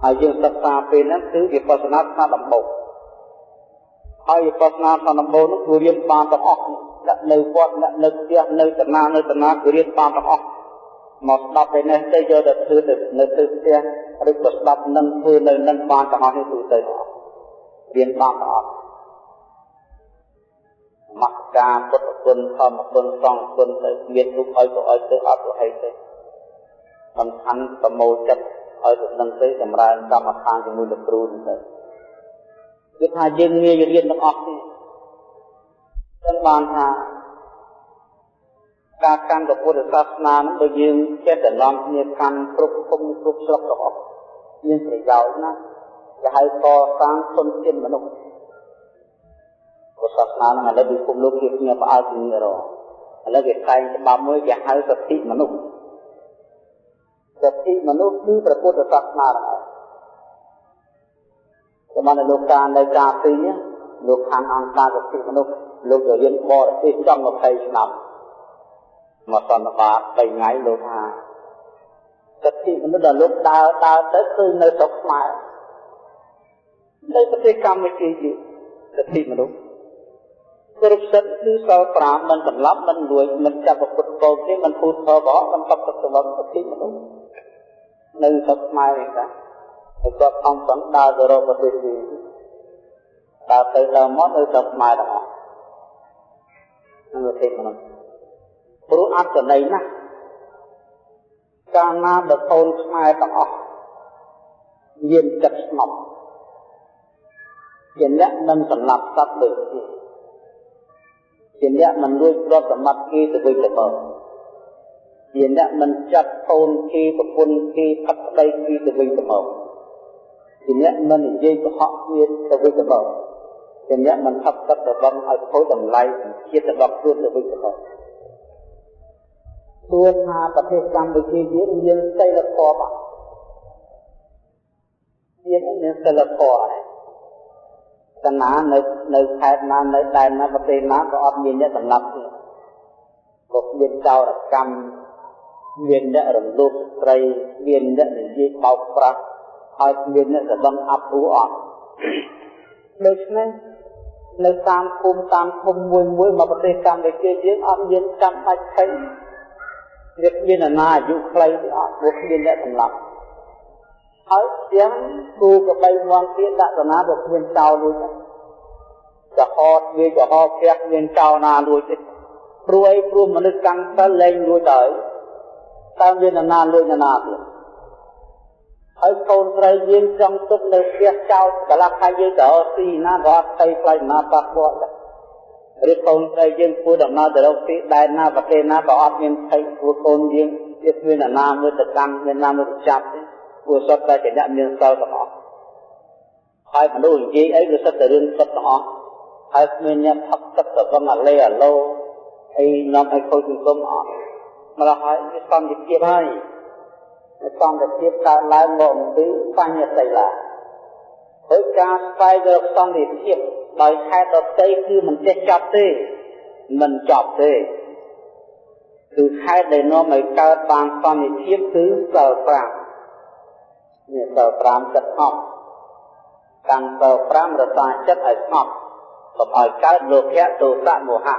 [SPEAKER 1] ហើយយើងសិក្សាពេលហ្នឹងគឺវិបស្សនាថ្នាក់ដំបូងហើយវិបស្សនាថ្នាក់ដំបូងនោះគឺរៀនបានទាំងអស់អ្នកនៅវត្តអ្នកនៅផ្ទះនៅតាណានៅតាណាគឺរៀនបានទាំងអស់មកស្ដាប់ពេលនេះទៅយកទៅធ្វើទៅនៅធ្វើផ្ទះឬក៏ស្ដាប់នឹងធ្វើនៅនឹងបានទាំងអស់នេះទូទៅទាំងអស់រៀនបានទាំងអស់មគ្គការពុទ្ធគុណធម្មគុណសង្ឃគុណទៅមានទុកឲ្យក៏ឲ្យទៅអត់ក៏ឲ្យទៅសំខាន់ប្រមូលចិត្តឲ្យទៅនឹងទៅចម្រើនកម្មដ្ឋានជាមួយលោកគ្រូនឹងទៅគឺថាយើងងាយរៀនទាំងអស់នេះចឹងបានថាការកាន់ពុទ្ធសាសនានឹងបើយើងចេះតែនាំគ្នាកាន់គ្រប់ឃុំគ្រប់ស្រុកទាំងអស់មានប្រយោជន៍ណាស់គេហៅកសាងធនធានមនុស្សពុទ្ធសាសនានឹងឥឡូវពិភពលោកគេគ្នាផ្អើលគ្នារឥឡូវគេតែងច្បាប់មួយគេហៅសិទ្ធិមនុស្សសិទ្ធិមនុស្សគឺព្រះពុទ្ធសាសនាហ្នឹងឯងសម្រាប់លោកការនៅការទីនេះលោកខាងអង្គការសិទ្ធិមនុស្សលោកទៅរៀនបរទេសចង់20ឆ្នាំមកសន្និបាត3ថ្ងៃលោកថាសិទ្ធិមនុស្សដល់លោកដើរដើរទៅឃើញនៅស្រុកខ្មែរនៅប្រទេសកម្ពុជាជាសិទ្ធិមនុស្សគ្រប់សិទ្ធិគឺសិល5មិនសម្លាប់មិនលួចមិនចាប់ប្រពុតកោគេមិនពូតធបមិនតបទឹកសម្លាប់សិទ្ធិមនុស្សនៅស្រុកខ្មែរនេះតាហើយគាត់ខំប្រឹងដើរទៅរកប្រទេសនេះដើរទៅដើរមកនៅស្រុកខ្មែរទាំងអស់នឹងប្រទេសមនុស្សព្រោះអត្តន័យណាស់កាលណាបើកូនខ្មែរទាំងអស់មានចិត្តស្ងប់ជាអ្នកមិនសម្លាប់សត្វដូចគេជាអ្នកមិនលួចទ្រព្យសម្បត្តិគេទៅវិញទៅមកជាអ្នកមិនចាប់កូនគេប្រពន្ធគេផឹកប្តីគេទៅវិញទៅមកជាអ្នកមិននិយាយកុហកគ្នាទៅវិញទៅមកជាអ្នកមិនផឹកទឹករវឹងឲ្យខូចតម្លៃជាតិរបស់ខ្លួនទៅវិញទៅមកទោះថាប្រទេសកម្ពុជាយើងមានសីលធម៌យើងមានសីលធម៌តាណានៅខេត្តណានៅដែនណាប្រទេសណាក៏អត់មានអ្នកសម្លាប់ទេក៏មានចោរកម្មមានអ្នករំលោភស្ត្រីមានអ្នកនិយាយបោកប្រាស់ហើយមានអ្នកសបឹងអាប់អួរអត់ដូច្នេះនៅតាមភូមិតាមឃុំមួយមួយមកប្រទេសកម្ពុជាយើងអត់មានចាំបាច់ភ័យវាមានអាណាអាយុខ្លីទេអត់ព្រោះគ្មានអ្នកសម្លាប់ហើយទាំងគូកបីមាន់ទៀតដាក់តាណាក៏គ្មានចោលលួចដែរចំហវាចំហផ្ទះមានចោលណាលួចទេព្រោះអីព្រោះមនុស្សកាន់សិលលែងលួចទៅតើមានអាណាលួចអាណាទៀតហើយកូនស្រីយើងចង់ទុកនៅផ្ទះចោលកន្លះខែយើងទៅស៊ីណាក៏អត់ភ័យខ្លាចណាប៉ះពាល់ដែរឬកូនស្រីយើងធ្វើដំណើរទៅរកទីដែនណាប្រទេសណាក៏អត់មានភ័យព្រោះកូនយើងវាគ្មានអាណាមួយទៅកាន់មានណាមួយទៅចាប់ទេព្រោះសុទ្ធតែជាអ្នកមានសិលទាំងអស់ហើយមនុស្សនិយាយអីវាសុទ្ធតែរឿងពិតទាំងអស់ហើយគ្មានអ្នកផឹកទឹកទៅវឹងអាលេអាឡូអីនាំឲ្យខូចសង្គមអត់ម្ល៉េះហើយវាសន្តិភាពហើយសន្តិភាពកើតឡើងមកអំពីបញ្ញសីលាហើយការស្វែងរកសន្តិភាពដោយហេតុដទៃគឺមិនចេះចប់ទេមិនចប់ទេគឺហេតុដែលនាំឲ្យកើតបានសន្តិភាពគឺសិល5នេះសិល5ចិត្តស្ងប់កាន់សិល5រក្សាចិត្តឲ្យស្ងប់កុំឲ្យកើតលោភៈទោសៈមោហៈ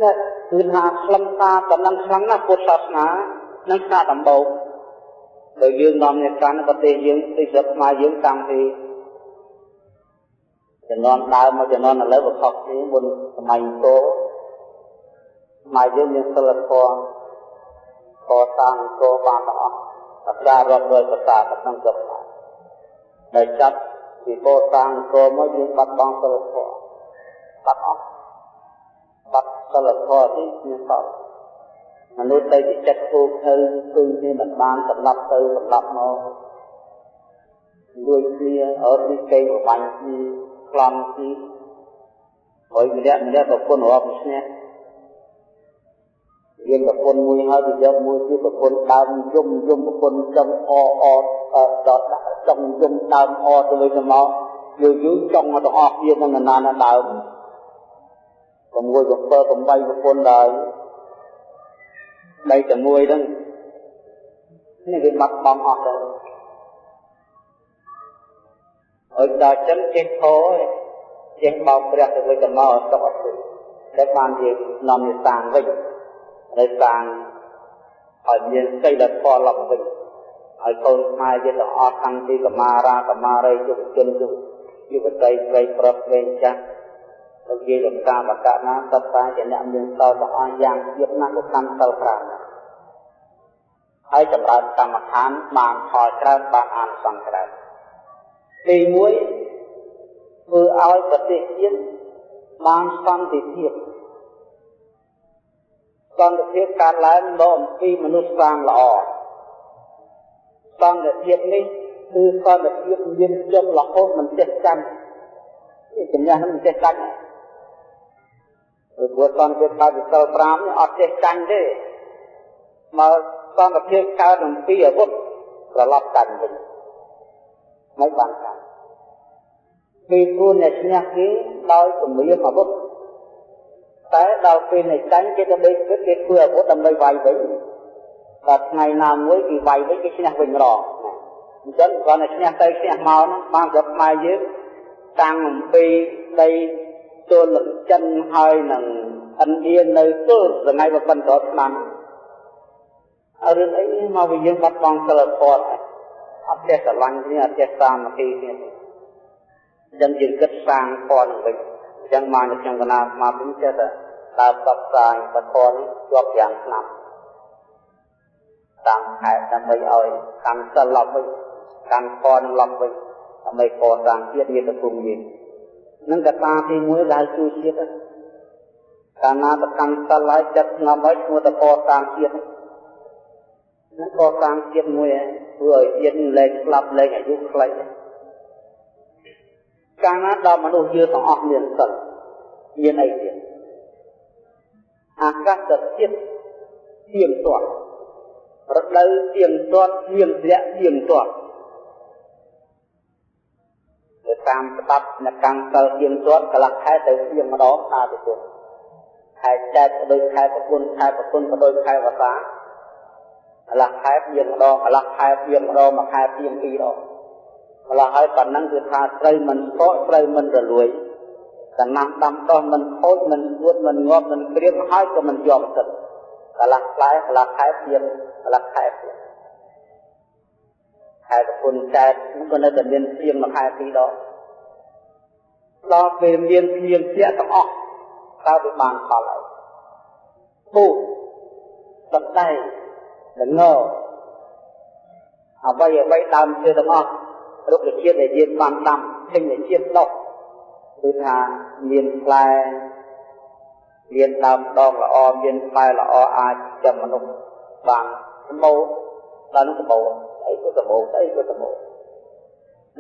[SPEAKER 1] នេះគឺថាខ្លឹមសារប៉ុណ្ណឹងខ្លាំងណាស់ពុទ្ធសាសនានឹងថ្នាក់ដំបូងដោយយើងនាំអ្នកកាន់ប្រទេសយើងទីស្រុកខ្មែរយើងតាំងពីជំនាន់ដើមមកជំនាន់ឥឡូវវាខុសគ្នាមុនសម័យអង្គរខ្មែរយើងមានសិលធម៌កសាងអង្គរបានទាំងអស់ប្រាសាទរាប់រយប្រាសាទក្នុងស្រុកខ្មែរដែលចាប់ពីកសាងអង្គរមកយើងបាត់បង់សិលធម៌បាត់អស់បាត់សិលធម៌នេះមានសល់មនុស្សទៅជាចិត្តគោខើគឺគ្នាមិនបានសម្លាប់ទៅសម្លាប់មកលួចគ្នាអត់នេះគេប្របាញ់គ្នាប្លន់គ្នាហើយម្នាក់ម្នាក់ប្រពន្ធរាប់ឈ្នះ មានប្រពន្ធមួយហើយទៅយកមួយទៀតប្រពន្ធដើមយំយំប្រពន្ធចង់អអដល់ដាក់ចង់យំដើមអទៅវិញទៅមកយូរយូរចង់មកទាំងអស់គ្នានឹងណាណាដើម6 7 8ប្រពន្ធដែរដីតែមួយហ្នឹងនេះវាបាត់បង់អស់ទៅហើយដល់ចឹងចេះធរចេះបោកព្រះទៅវិញទៅមកសុខអត់ទេតែបានជានាំនិសាងវិញនៅសាងឲ្យមានសីលធម៌ឡប់វិញឲ្យកូនខ្មែរយើងទាំងអស់តាំងពីកមារាកមារីយុវជនយុវតីស្រីប្រុសវែងចាស់លោកយាយលោកតាបកណាសត្វតែជាអ្នកមានសីលទាំងអស់យ៉ាងទៀតណាស់ក៏កាន់សិល5ហើយចម្រើនកម្មដ្ឋានបានផលច្រើនបានអានិសង្សច្រើនទី1ធ្វើឲ្យប្រទេសជាតិបានសន្តិភាពសន្តិភាពកើតឡើងមកអំពីមនុស្សសាងល្អសន្តិភាពនេះគឺសន្តិភាពមានជុំរហូតមិនចេះចាញ់នេះចំណេះហ្នឹងមិនចេះចាញ់ព្រោះសន្តិភាពកើតពីសិល5នេះអត់ចេះចាញ់ទេមកសន្តិភាពកើតអំពីអាវុធត្រឡប់ចាញ់វិញមិនបានចាញ់ពីព្រោះអ្នកឈ្នះគេដោយគម្រាមអាវុធតែដល់ពេលអ្នកចាញ់គេទៅដេកគិតគេធ្វើអាវុធដើម្បីវាយវិញដល់ថ្ងៃណាមួយគេវាយវិញគេឈ្នះវិញម្ដងអញ្ចឹងគាត់តែឈ្នះទៅឈ្នះមកហ្នឹងបានស្រុកខ្មែរយើងតាំងអំពីដីទល់នឹងចិនហើយនឹងឥណ្ឌានៅទល់ថ្ងៃប៉ុណ្ណោះឆ្នាំរឿងអីមកវិញយើងបាត់បង់សិលធម៌អត់ចេះស្រឡាញ់គ្នាអត់ចេះសាមគ្គីគ្នាអញ្ចឹងយើងគិតសាងធម៌នឹងវិញអញ្ចឹងមកនៅខ្ញុំកណាមកវិញចេះតែដើរផ្សព្វផ្សាយបទនេះជាប់យ៉ាងឆ្នាំតាមខេត្តដើម្បីឲ្យកម្មសិលឡប់វិញកម្មធម៌នឹងឡប់វិញដើម្បីកសាងជាតិមាតុភូមិយើងនឹងកត្តាទី1ដែលជួយជាតិកាលណាប្រកម្មសិលហើយចិត្តស្ងប់ហើយឈ្មោះតកសាងជាតិនឹងកសាងជាតិមួយហើយធ្វើឲ្យជាតិលែងស្លាប់លែងអាយុខ្លីកាលណាដល់មនុស្សយើងទាំងអស់មានសិលមានអីទៀតអាកាសធាតុទៀងទាត់រដូវទៀងទាត់ទៀងធ្លាក់ទៀងទាត់ទៅតាមច្បាប់នៃកម្មសិលទៀងទាត់កន្លះខែទៅទៀងម្ដងតាទៅទៀតខែចែកក៏ដូចខែប្រពន្ធខែប្រពន្ធក៏ដូចខែវស្សាកន្លះខែទៀងម្ដងកន្លះខែទៀងម្ដងមួយខែទៀងពីរដងម្ល៉េះហើយប៉ុណ្ណឹងគឺថាត្រូវមិនខកត្រូវមិនរលួយតំណាំដាំដុះមិនខូចមិនស្ងួតមិនងាប់មិនក្រៀមហើយក៏មិនជាប់ទឹកកន្លះផ្លែកន្លះខែទៀងកន្លះខែទៀងខែប្រពន្ធចែកនោះក៏នៅតែមានទៀងមួយខែពីរដងដល់ពេលមានភ្លៀងធ្លាក់ទាំងអស់តើវាបានផលអីពូសណ្ដែកល្ងអ្វីអ្វីដើមឈើទាំងអស់រុក្ខជាតិដែលយើងបានដាំធញ្ញជាតិដុះគឺថាមានផ្លែមានដើមដងល្អមានផ្លែល្អអាចចាំមនុស្សបានសម្បូរដល់នោះសម្បូរអីក៏សម្បូរអីក៏សម្បូរ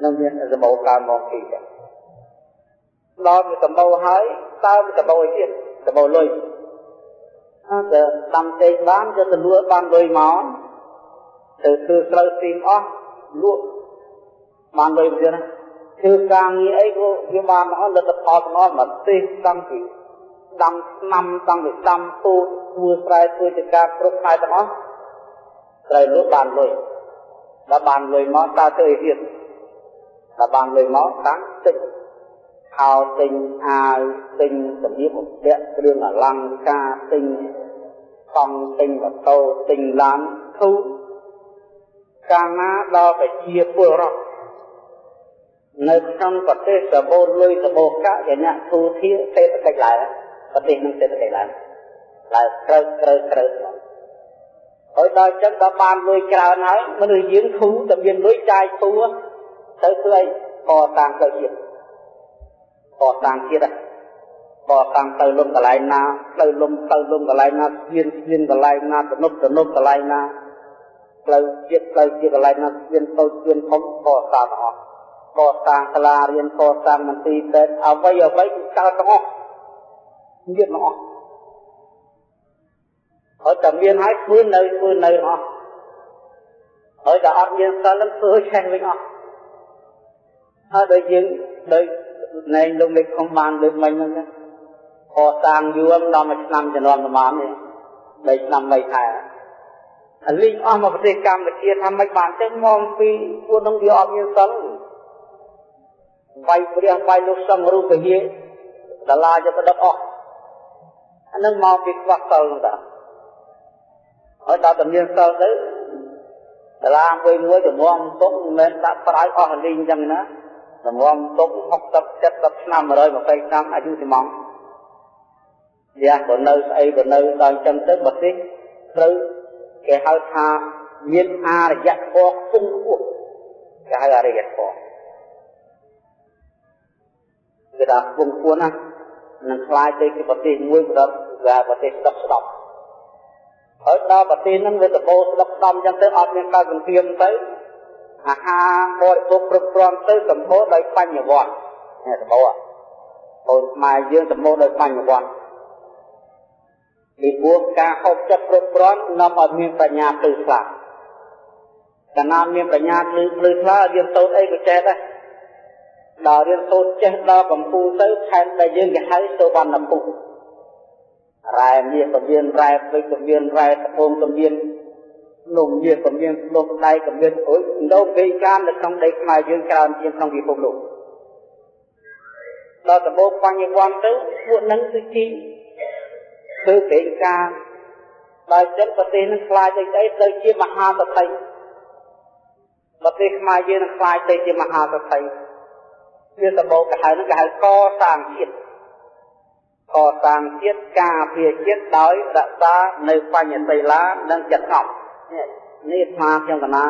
[SPEAKER 1] នឹងមានសម្បូរកើមកពីចឹងដល់វាសម្បូរហើយតើវាសម្បូរអីទៀតសម្បូរលុយអើតែដាំចេកបានទៅទៅលក់បានលុយមកទៅធ្វើស្រូវស៊ីមអស់លក់បានលុយទៀតណាធ្វើការងារអីក៏វាបានមកលទ្ធផលទាំងអស់មកទេសតាំងពីដាំឆ្នាំតាំងពីដាំពូជធ្វើស្រែធ្វើចការគ្រប់ផ្នែកទាំងអស់ត្រូវលក់បានលុយដល់បានលុយមកតើធ្វើអីទៀតដល់បានលុយមកតាំងទិញខោទិញអាវទិញសម្លៀកបំពាក់គ្រឿងអលង្ការទិញកង់ទិញម៉ូតូទិញឡានធូរកាលណាដល់ប្រជាពលរដ្ឋនៅក្នុងប្រទេសសម្បូរលុយសម្បូរកាក់ជាអ្នកធូរធាសេដ្ឋកិច្ចឡើងប្រទេសនឹងសេដ្ឋកិច្ចឡើងឡើងត្រូវត្រូវត្រូវហើយដល់ចឹងដល់បានលុយច្រើនហើយមនុស្សយើងធូរតែមានលុយចាយធូរទៅធ្វើអីកសាងផ្លូវជាតិកសាងជាតិកសាងទៅលំកន្លែងណាផ្លូវលំផ្លូវលំកន្លែងណាស្ពានស្ពានកន្លែងណាទំនប់ទំនប់កន្លែងណាផ្លូវជាតិផ្លូវជាកន្លែងណាស្ពានតូចស្ពានធំកសាងទាំងអស់កសាងសាលារៀនកសាងមន្ទីរពេទ្យអ្វីអ្វីគឺកើតទាំងអស់មានទាំងអស់ ហើយតែមានហើយធ្វើនៅធ្វើនៅអស់ហើយតែអត់មានសិលនឹងធ្វើឆេះវិញអស់ហើយដូចយើងដូចណែងលោកមេឃុំបានលើកមិញហ្នឹងកសាងយួនដល់មួយឆ្នាំជំនាន់ប្រហែលនេះ3ឆ្នាំ3ខែអាលីងអស់មកប្រទេសកម្ពុជាថាមិនបានទេមកពីពួកនឹងវាអត់មានសិលវាយព្រះវាយលោកសង្ឃរូបវិហារដុល្លារយកទៅដុតអស់អានឹងមកពីខ្វះសិលហ្នឹងតាហើយដល់តែមានសិលទៅដុល្លារមួយមួយតម្រាំទុកមិនមែនដាក់ប្រាយអស់លីងអញ្ចឹងណាតម្រាំទុក60 70ឆ្នាំ120ឆ្នាំអាយុទីម៉ងយ៉ាក៏នៅស្អីក៏នៅដល់អញ្ចឹងទៅប្រទេសត្រូវគេហៅថាមានអរិយធម៌ខ្ពង់ខ្ពស់គេហៅអរិយធម៌គេថាខ្ពង់ខ្ពស់ណាស់នឹងខ្លាយទៅជាប្រទេសមួយប្រដប្រទេសស្ដុកស្ដំហើយដល់ប្រទេសហ្នឹងវាដបោស្ដុកស្ដំអញ្ចឹងទៅអត់មានការសង្គ្រាមទៅអាហារបរិភោគគ្រប់គ្រាន់ទៅសម្បូរដោយបញ្ញវន្តនេះសម្បូរបងខ្មែរយើងសម្បូរដោយបញ្ញវន្តពីព្រោះការហូបចិត្តគ្រប់គ្រាន់នាំឲ្យមានបញ្ញាភ្លឺថ្លាកាលណាមានបញ្ញាភ្លឺថ្លារៀនសូត្រអីក៏ចេះដែរដល់រៀនសូត្រចេះដល់កំពូលទៅខែដែលយើងគេហៅសុវណ្ណភូមិរ៉ែមាសក៏មានរ៉ែពេជ្រក៏មានរ៉ែត្បូងក៏មាននំមាសក៏មាននំដៃក៏មានអុយដងវេកាននៅក្នុងដីខ្មែរយើងច្រើនជាងក្នុងពិភពលោកដល់ដំបូងបញ្ញវន្តទៅពួកនឹងគឺជីធ្វើប្រេងការដល់ចឹងប្រទេសនឹងខ្លាចទៅស្អីទៅជាមហាសទ្ធិប្រទេសខ្មែរយើងនឹងខ្លាចទៅជាមហាសទ្ធិវាដំបូងគេហៅនឹងគេហៅកសាងជាតិកសាងជាតិការពារជាតិដោយរក្សានៅបញ្ញសីលានិងចិត្តស្ងប់នេះអាត្មាខ្ញុំកណា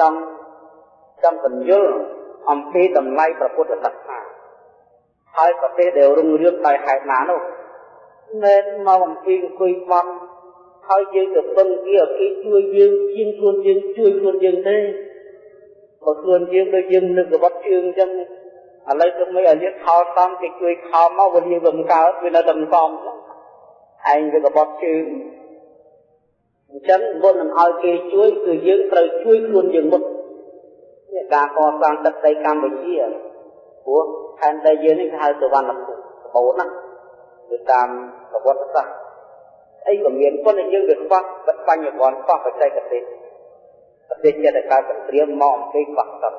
[SPEAKER 1] ចង់បញ្យល់អំពីតម្លៃព្រះពុទ្ធសាសនាហើយប្រទេសដែលរុងរឿងដោយហេតុណានោះមិនមកអំពីអង្គុយបន់ហើយយើងទៅពឹងគេឲ្យគេជួយយើងជាងខ្លួនយើងជួយខ្លួនយើងទេបើខ្លួនយើងដូចយើងនឹកកបត់ជើងអញ្ចឹងឥឡូវទៅមិនឲ្យលៀបខោសំគេជួយខោមកវាលាវាមិនកើតវានៅតែមិនសមឯងវាកបត់ជើងអញ្ចឹងមុននឹងឲ្យគេជួយគឺយើងត្រូវជួយខ្លួនយើងមុននេះការកសាងទឹកដីកម្ពុជាព្រោះផែនដីយើងនេះគេហៅសុវណ្ណភូមិសម្បូរណាស់ទៅតាមប្រវត្តិសាស្ត្រអីក៏មានប៉ុន្តែយើងវាខ្វះបញ្ញវន្តខ្វះបច្ចេកទេសប្រទេសចិត្តតែកើតសង្គ្រាមមកអំពីខ្វះសិល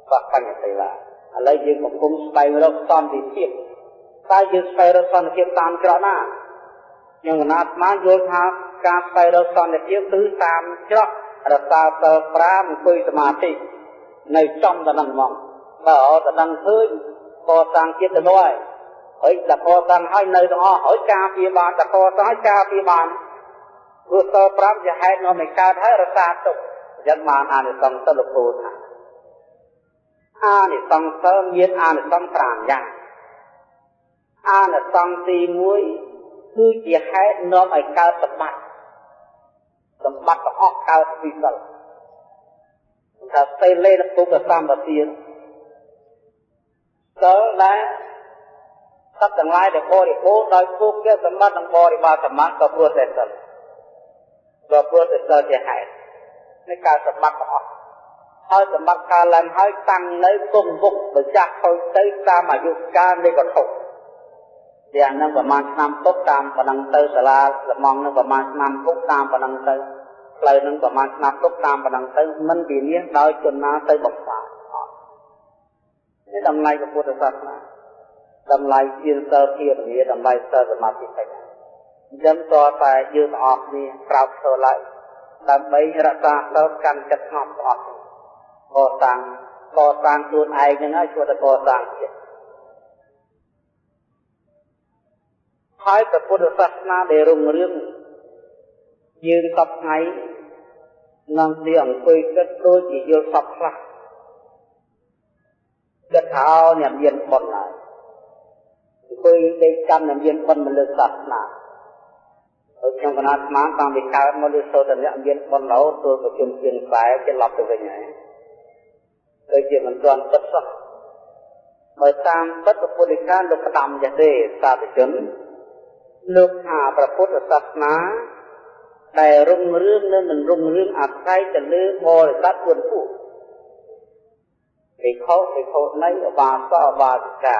[SPEAKER 1] ខ្វះបញ្ញសីលាឥឡូវយើងកំពុងស្វែងរកសន្តិភាពតើយើងស្វែងរកសន្តិភាពតាមច្រកណាខ្ញុំកណាអាត្មាយល់ថាការស្វែងរកសន្តិភាពគឺតាមច្រករក្សាសិល5អង្គុយសមាធិនៅចំតែនឹងហ្មងបើអត់តែដឹងឃើញកសាងជាតិទៅនោះហើយតែកសាងហើយនៅទាំងអស់ហើយការពារបានតែកសាងហើយការពារបានព្រោះសិល5ជាហេតុនាំឲ្យកើតហើយរក្សាទុកអញ្ចឹងបានអានិសង្សសិលពោថាអានិសង្សសិលមានអានិសង្ស5យ៉ាងអានិសង្សទី1គឺជាហេតុនាំឲ្យកើតសម្បត្តិសម្បត្តិទាំងអស់កើតពីសិលថាសីលេនពុទ្ធសម្បទាសិលដែលសត្វទាំងឡាយដែលបរិបូរណ៍ដោយភោគសម្បត្តិនិងបរិវារសម្បត្តិក៏ព្រោះតែសិលក៏ព្រោះតែសិលជាហេតុនៃការសម្បត្តិទាំងអស់ហើយសម្បត្តិកើតឡើងហើយតាំងនៅគង់វង្សបើចាស់ខូចទៅតាមអាយុកាលនៃវត្ថុយ៉ាងហ្នឹងប្រហែលឆ្នាំទុកតាមប៉ុណ្ណឹងទៅសាលាល្មងនឹងប្រហែលឆ្នាំទុកតាមប៉ុណ្ណឹងទៅផ្លូវនឹងប្រហែលឆ្នាំទុកតាមប៉ុណ្ណឹងទៅមិនវិនិច្ឆ័យដោយជនណាទៅបំផ្លាញអត់នេះតម្លៃពុទ្ធសាសនាតម្លៃជាសិលភាវនាតម្លៃសិលសមាធិបញ្ញាអញ្ចឹងតើតែយើងទាំងអស់គ្នាក្រោកឈរឡើងដើម្បីរក្សាសិលកាន់ចិត្តស្ងប់ទាំងអស់កសាងខ្លួនឯងហ្នឹងហើយជួយតែកសាងជាតិហើយព្រះពុទ្ធសាសនាដែលរុងរឿងយើងសពថ្ងៃនឹងទីអង្គុយគិតដូចជាយល់សពខ្លះគិតថាអ្នកមានបុណ្យហើយអង្គុយដេកចាំអ្នកមានបុណ្យមកលើសាសនាហើយខ្ញុំកណាត់ស្មានតាំងពីកើតមកលើសូត្រអ្នកមានបុណ្យរហូតទទួលប្រជុំជាងខ្សែជាឡប់ទៅវិញហើយដូចជាមិនទាន់ពិតសោះបើតាមពិតពុទ្ធិកាលោកផ្ដាំចេះទេសាធុជនលោកថាព្រះពុទ្ធសាសនា ដែលរុងរឿងនិងមិនរុងរឿងអាស្រ័យទៅលើបរិស័ទ4ពួកភិក្ខុភិក្ខុនីឧបាសកឧបាសិកា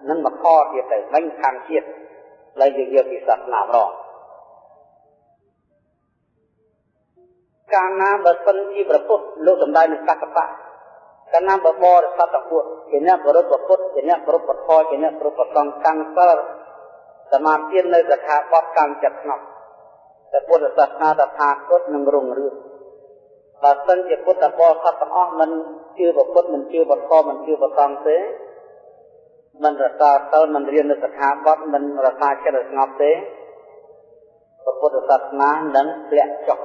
[SPEAKER 1] នឹងមកខទៀតទៅមិញខាងជាតិឡើយយើងយកពីសាសនាម្ដងកាលណាបើសិនជាព្រះពុទ្ធលោកសំដែងនឹងកស្សបៈកាលណាបើបរិស័ទទាំង4ជាអ្នកគោរពព្រះពុទ្ធជាអ្នកគោរពព្រះធម៌ជាអ្នកគោរពព្រះសង្ឃកាន់សិលសមាធិនៅកថាបទកម្មចិត្តស្ងប់តែពុទ្ធសាសនាតថាគតនឹងរុងរឿងបើសិនជាពុទ្ធបរិស័ទទាំងអស់មិនជឿព្រះពុទ្ធមិនជឿព្រះធម៌មិនជឿព្រះសង្ឃទេមិនរក្សាសិលមិនរៀននៅកថាបទមិនរក្សាចិត្តឲ្យស្ងប់ទេព្រះពុទ្ធសាសនានឹងធ្លាក់ចុះ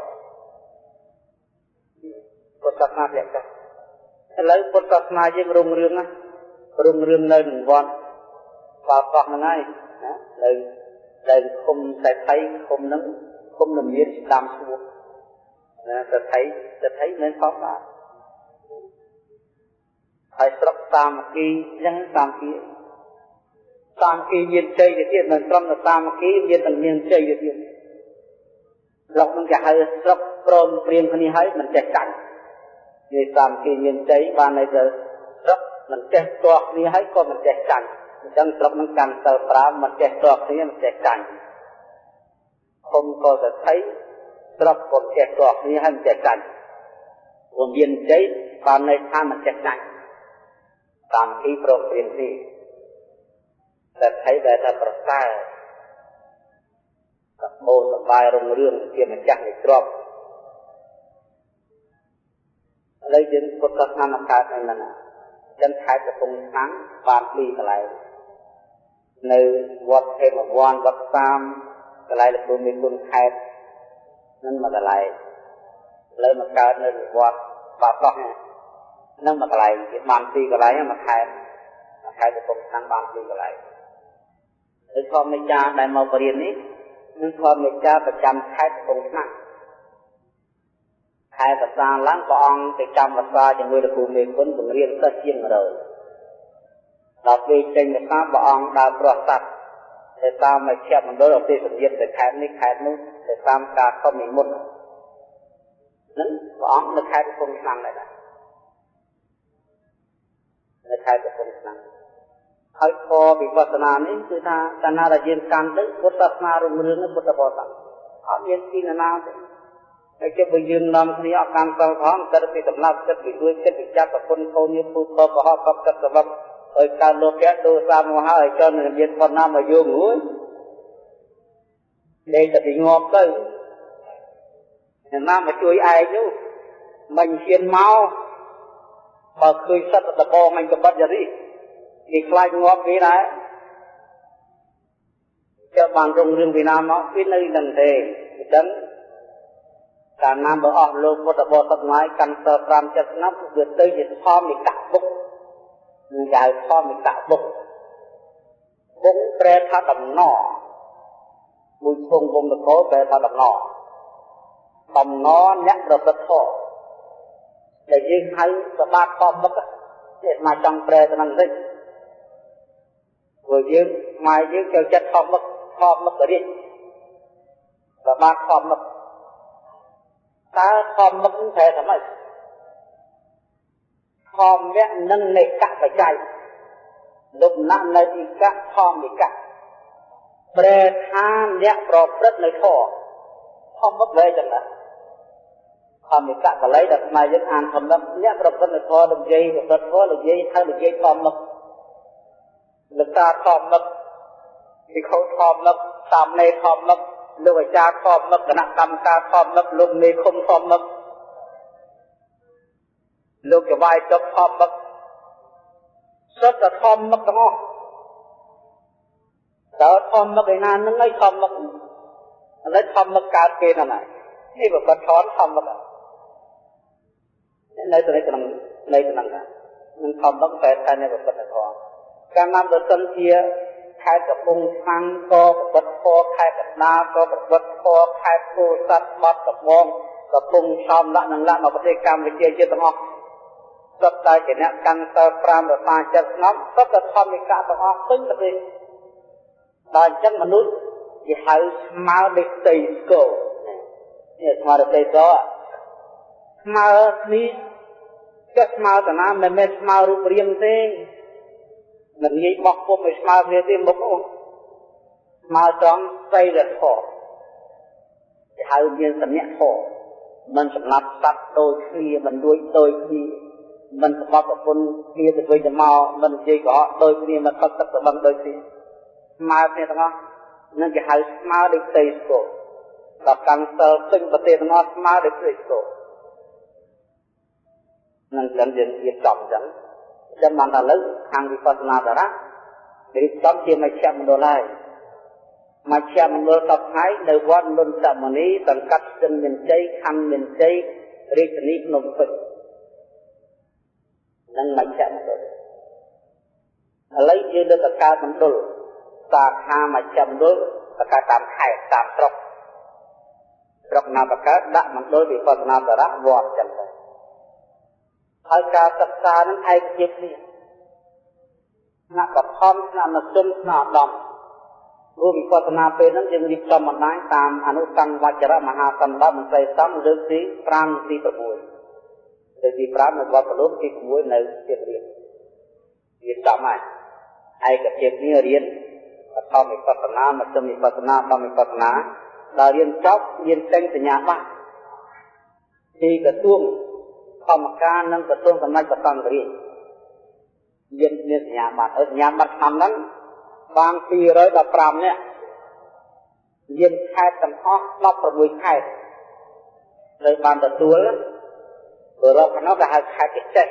[SPEAKER 1] ពុទ្ធសាសនាធ្លាក់ចុះឥឡូវពុទ្ធសាសនាយើងរុងរឿងណារុងរឿងនៅក្នុងវត្តបាល់កោះហ្នឹងហើយណានៅឃុំតែថៃឃុំហ្នឹងឃុំនឹងមានដាំស្បួណាតែថៃមិនខុសបាទហើយស្រុកសាមគ្គីអញ្ចឹងសាមគ្គីមានជ័យទៅទៀតមិនត្រឹមតែសាមគ្គីមានតែមានជ័យទៅទៀតស្រុកហ្នឹងគេហៅស្រុកព្រមព្រៀងគ្នាហើយមិនចេះចាញ់និយាយសាមគ្គីមានជ័យបានន័យថាស្រុកមិនចេះទាស់គ្នាហើយក៏មិនចេះចាញ់អញ្ចឹងស្រុកហ្នឹងកាន់សិល5មិនចេះទាស់គ្នាមិនចេះចាញ់ឃុំក៏សថៃស្រុកក៏ចេះទាស់គ្នាហើយមិនចេះចាញ់ព្រោះមានជ័យបានន័យថាមិនចេះចាញ់តាមទីព្រមព្រៀងគ្នាតែថៃដែលថាប្រសើរបោសបាយរុងរឿងជាម្ចាស់នៃទ្រព្យឥឡូវយើងពុទ្ធសាសនាមកកើតនៅហ្នឹងចឹងខេត្តកំពង់ឆ្នាំងបានពីរកន្លែងនៅវត្តហេមវ័នវត្តសាមកន្លែងលោកគ្រូមេគុណខេត្តនឹងមួយកន្លែងឥឡូវមកកើតនៅវត្តបាកោះនឹងមួយកន្លែងគេបានពីរកន្លែងមួយខេត្តកំពង់ឆ្នាំងបានពីរកន្លែងឬធម្មចារដែលមកបរៀននេះនឹងធម្មចារប្រចាំខេត្តកំពង់ឆ្នាំងខែវស្សាឡើងព្រះអង្គទៅចាំវស្សាជាមួយលោកគ្រូមេគុណបង្រៀនសិស្សជាង100ដល់ពេលចេញវស្សាព្រះអង្គដើរប្រោះសត្វទៅតាមមជ្ឈមណ្ឌលអទេសញាតទៅខេត្តនេះខេត្តនោះទៅតាមការខំនិមន្តនឹងព្រះអង្គនៅខេត្តកំពង់ឆ្នាំងដែរនៅខេត្តកំពង់ឆ្នាំងហើយធម៌វិបស្សនានេះគឺថាកាលណាដែលយើងកាន់ទៅពុទ្ធសាសនារុងរឿងពុទ្ធបរិស័ទអត់មានទីណាទេហើយជិះបើយើងនាំគ្នាអត់កាន់សិលផងគិតពីសម្លាប់គិតពីលួចគិតពីចាប់ប្រពន្ធកូននេះពូកកុហកកប់គិតសម្លាប់ឲ្យកើតលោភៈទោសៈមោហៈឲ្យចន់មានប៉ុណ្ណាមកយោងរួចលេងតែពីងាប់ទៅអ្នកណាមកជួយឯងនោះមិនហ៊ានមកបើឃើញសត្វតបងអញកបិតយ៉ាងនេះគេខ្លាចងាប់គេដែរចើបានរុងរឿងពីណាមកវានៅនឹងទេអញ្ចឹងកាលណាបើអស់លោកពុទ្ធបរិស័ទថ្ងៃកាន់សិល5ចិត្តស្ងប់វាទៅជាធម្មិកបុកនឹងគេហៅធម្មិកបុកបុកប្រែថាតំណមួយធំវងតកោប្រែថាតំណតំណអ្នកប្រព្រឹត្តធម៌ដែលយើងហៅសបាធម្មឹកនេះមកចង់ប្រែទៅនឹងតិចព្រោះយើងម៉ែយើងចូលចិត្តធម្មឹកធម្មឹករាជសបាធម្មឹកតើធម្មឹកប្រែថាម៉េចធម្មៈនិងនិកបច្ច័យលុបណនិកធម្មិកប្រែថាអ្នកប្រព្រឹត្តនៅធម៌ធម្មឹកប្រែចឹងណាធម្មិកបល័យដែលខ្មែរយើងអានធម្មឹកអ្នកប្រព្រឹត្តនៅធម៌និយាយប្រព្រឹត្តធម៌និយាយហើយនិយាយធម្មឹកលោកតាធម្មឹកភិក្ខុធម្មឹកសាមណេរធម្មឹកលោកអាចារ្យធម្មឹកគណៈកម្មការធម្មឹកលោកមេឃុំធម្មឹកលោកចវាយចុកធម្មឹកសុទ្ធតែធម្មឹកទាំងអស់តើធម្មឹកឯណានឹងឯងធម្មឹកឥឡូវធម្មឹកកើតគេហ្នឹងហើយនេះបើបាត់ថនធម្មឹកនៅទៅក្នុងនៅក្នុងនឹងធម្មឹកតែតែនៅប្រព្រឹត្តធម៌កាលណាបើសិនជាខេត្តកំពង់ឆ្នាំងក៏ប្រព្រឹត្តធម៌ខេត្តកណ្ដាលក៏ប្រព្រឹត្តធម៌ខេត្តពោធិ៍សាត់បាត់ដំបងកំពង់សោមលក្ខនឹងលក្ខមកប្រទេសកម្ពុជាជាទាំងអស់សុទ្ធតែជាអ្នកកាន់សិល5រក្សាចិត្តស្ងប់សុទ្ធតែធម្មិកៈទាំងអស់ពេញប្រទេសដល់អញ្ចឹងមនុស្សគេហៅស្មើដូចផ្ទៃស្គរ នេះស្មើរទេសស្មើគ្នាចុះស្មើតាណាមិនមែនស្មើរូបរាងទេមិនងាយបោះពុំឲ្យស្មើគ្នាទេមុខអូស្មើត្រង់សីលធម៌គេហៅមានសំណាក់ធម៌មិនសម្លាប់សត្វដូចគ្នាមិនលួចដូចគ្នាមិនក្បត់ប្រពន្ធគ្នាទៅវិញទៅមកមិននិយាយកុហកដូចគ្នាមិនផឹកទឹកត្បឹងដូចគ្នាស្មើគ្នាទាំងអស់នឹងគេហៅស្មើដូចផ្ទៃស្គរដល់កាន់សិលពេញប្រទេសទាំងអស់ស្មើដូចផ្ទៃស្គរនឹងចឹងយើងរៀបចំចឹងចឹងបានថាលើខាងវិបស្សនាតារៈរៀបចំជាមជ្ឈមណ្ឌលហើយមជ្ឈមណ្ឌលសពថ្ងៃនៅវត្តនន្ទមនីសង្កាត់ស្ទឹងមានជ័យខណ្ឌមានជ័យរាជធានីភ្នំពេញនឹងមជ្ឈមណ្ឌលឥឡូវយើងលើកកើតមណ្ឌលសាខាមជ្ឈមណ្ឌលបកកើតតាមខេត្តតាមស្រុកស្រុកណាបកកើតដាក់មណ្ឌលវិបស្សនាតារៈវត្តចឹងទៅហើយការសិក្សានឹងឯកភាពគ្នាថ្នាក់បឋមថ្នាក់មធ្យមថ្នាក់ឧត្តមព្រោះវិបស្សនាពេលហ្នឹងយើងរៀបចំបណ្ដាញតាមអនុសង្វចរមហាសម្បត្តិមន្ត្រីសង្ឃលើកទី5ទី6លើកទី5នៅវត្តព្រលុំទី6នៅជារៀបរៀបចំហើយឯកភាពគ្នារៀនបឋមវិបស្សនាមធ្យមវិបស្សនាឧត្តមវិបស្សនាដល់រៀនចប់រៀនចេញសញ្ញាបត្រពីក្រសួងធម្មការនិងក្រសួងសម្ដេចព្រះសង្ឃរាជមានសញ្ញាបត្រសញ្ញាបត្រឆ្នាំហ្នឹងបាន215នាក់មានខេត្តទាំងអស់16ខេត្តត្រូវបានទទួលព្រោះរកនោះគេហៅខេត្តកចេះ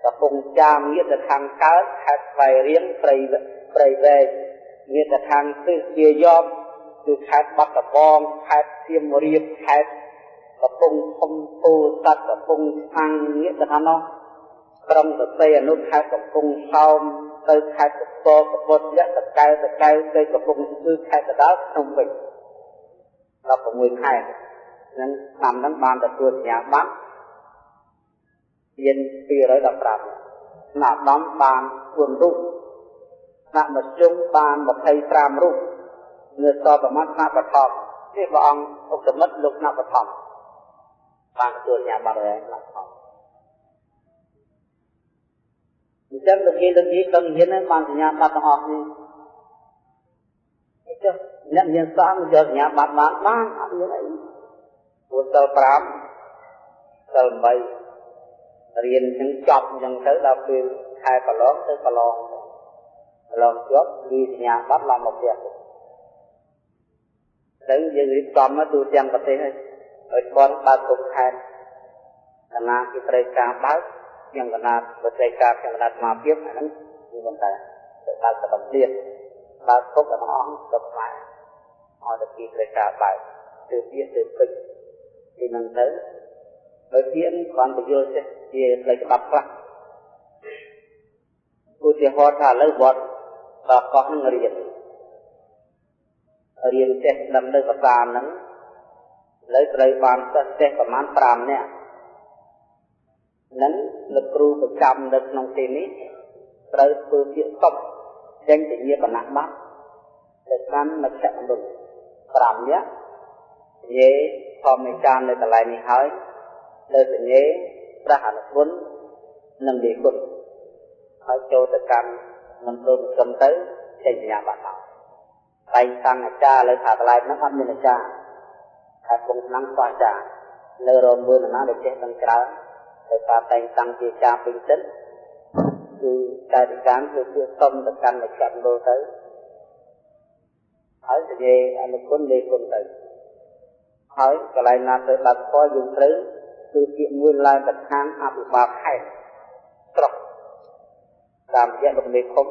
[SPEAKER 1] កំពង់ចាមងាកទៅខាងកើតខេត្តស្វាយរៀងព្រៃវែងងាកទៅខាងទិសវាយមគឺខេត្តបាត់ដំបងខេត្តសៀមរាបខេត្តកំពង់ធំពោធិ៍សាត់កំពង់ឆ្នាំងងាកទៅខាងនោះក្រុងសរសៃអនុខេត្តកំពង់សោមទៅខេត្តកពតកពតយៈតកែវតកែវទៅកំពង់ស្ពឺខេត្តកណ្ដាលភ្នំពេញ16ខេត្តនឹងឆ្នាំហ្នឹងបានទទួលសញ្ញាបត្រមាន215ថ្នាក់ឧត្តមបាន4រូបថ្នាក់មធ្យមបាន25រូបនៅសល់ប្រមាណថ្នាក់បឋមនេះព្រះអង្គឧត្តមិត្តលោកថ្នាក់បឋមបានទទួលសញ្ញាបត្រហើយថ្នាក់បឋមអញ្ចឹងលោកយាយលោកយាយដឹងហ៊ានបានសញ្ញាបត្រទាំងអស់នេះចុះអ្នកមានសង្ឃយកសញ្ញាបត្របានបានអត់មានអីព្រោះសិល5សិល8រៀនអញ្ចឹងចប់អញ្ចឹងទៅដល់ពេលខែប្រឡងទៅប្រឡងប្រឡងជាប់លីសញ្ញាបត្រឡើងមកផ្ទះទៅយើងរៀបចំទូទាំងប្រទេសហើយឲ្យបនបើកគ្រប់ខេត្តកណាគេត្រូវការបើកខ្ញុំកណាប្រតិការខ្ញុំកណាសមាភិបអាហ្នឹងគឺមិនតែទៅបើកទៅដំទៀតបើកគ្រប់ទាំងអស់ទៅខ្មែរឲ្យទៅពីត្រូវការបើកទៅទៀតទៅពេញពីហ្នឹងទៅដោយទៀតគ្រាន់តែយល់ចេះជាផ្លូវច្បាប់ខ្លះឧទាហរណ៍ថាឥឡូវវត្តបាកោះនឹងរៀនចេះដឹងនៅភាសាហ្នឹងឥឡូវត្រូវបានសិស្សចេះប្រមាណ5នាក់នឹងលោកគ្រូប្រចាំនៅក្នុងទីនេះត្រូវធ្វើពាក្យសុំចេញទៅជាបណៈបត្រទៅកាន់មជ្ឈមណ្ឌល5នាក់និយាយធម្មចារនៅកន្លែងនេះហើយលើសញ្ញាព្រះអនុគុណនិងវិគុណហើយចូលទៅកាន់មណ្ឌលប្រជុំទៅចេញសញ្ញាបត្រមកតែងតាំងអាចារ្យលើថាកន្លែងហ្នឹងអត់មានអាចារ្យតែពងឆ្នាំងខ្វះអាចារ្យនៅរមើលណាដែលចេះដឹងច្រើនតែការតែងតាំងជាចារពេញសិនគឺកាយវិការគឺសុំទៅកាន់មជ្ឈមណ្ឌលទៅហើយនិយាយអនុគុណលេគុណទៅហើយកន្លែងណាទៅបើកខយើងត្រូវគឺពាក្យមួយឡើងទៅខាងអភិបាលខេត្តស្រុកតាមរយៈលោកមេឃុំ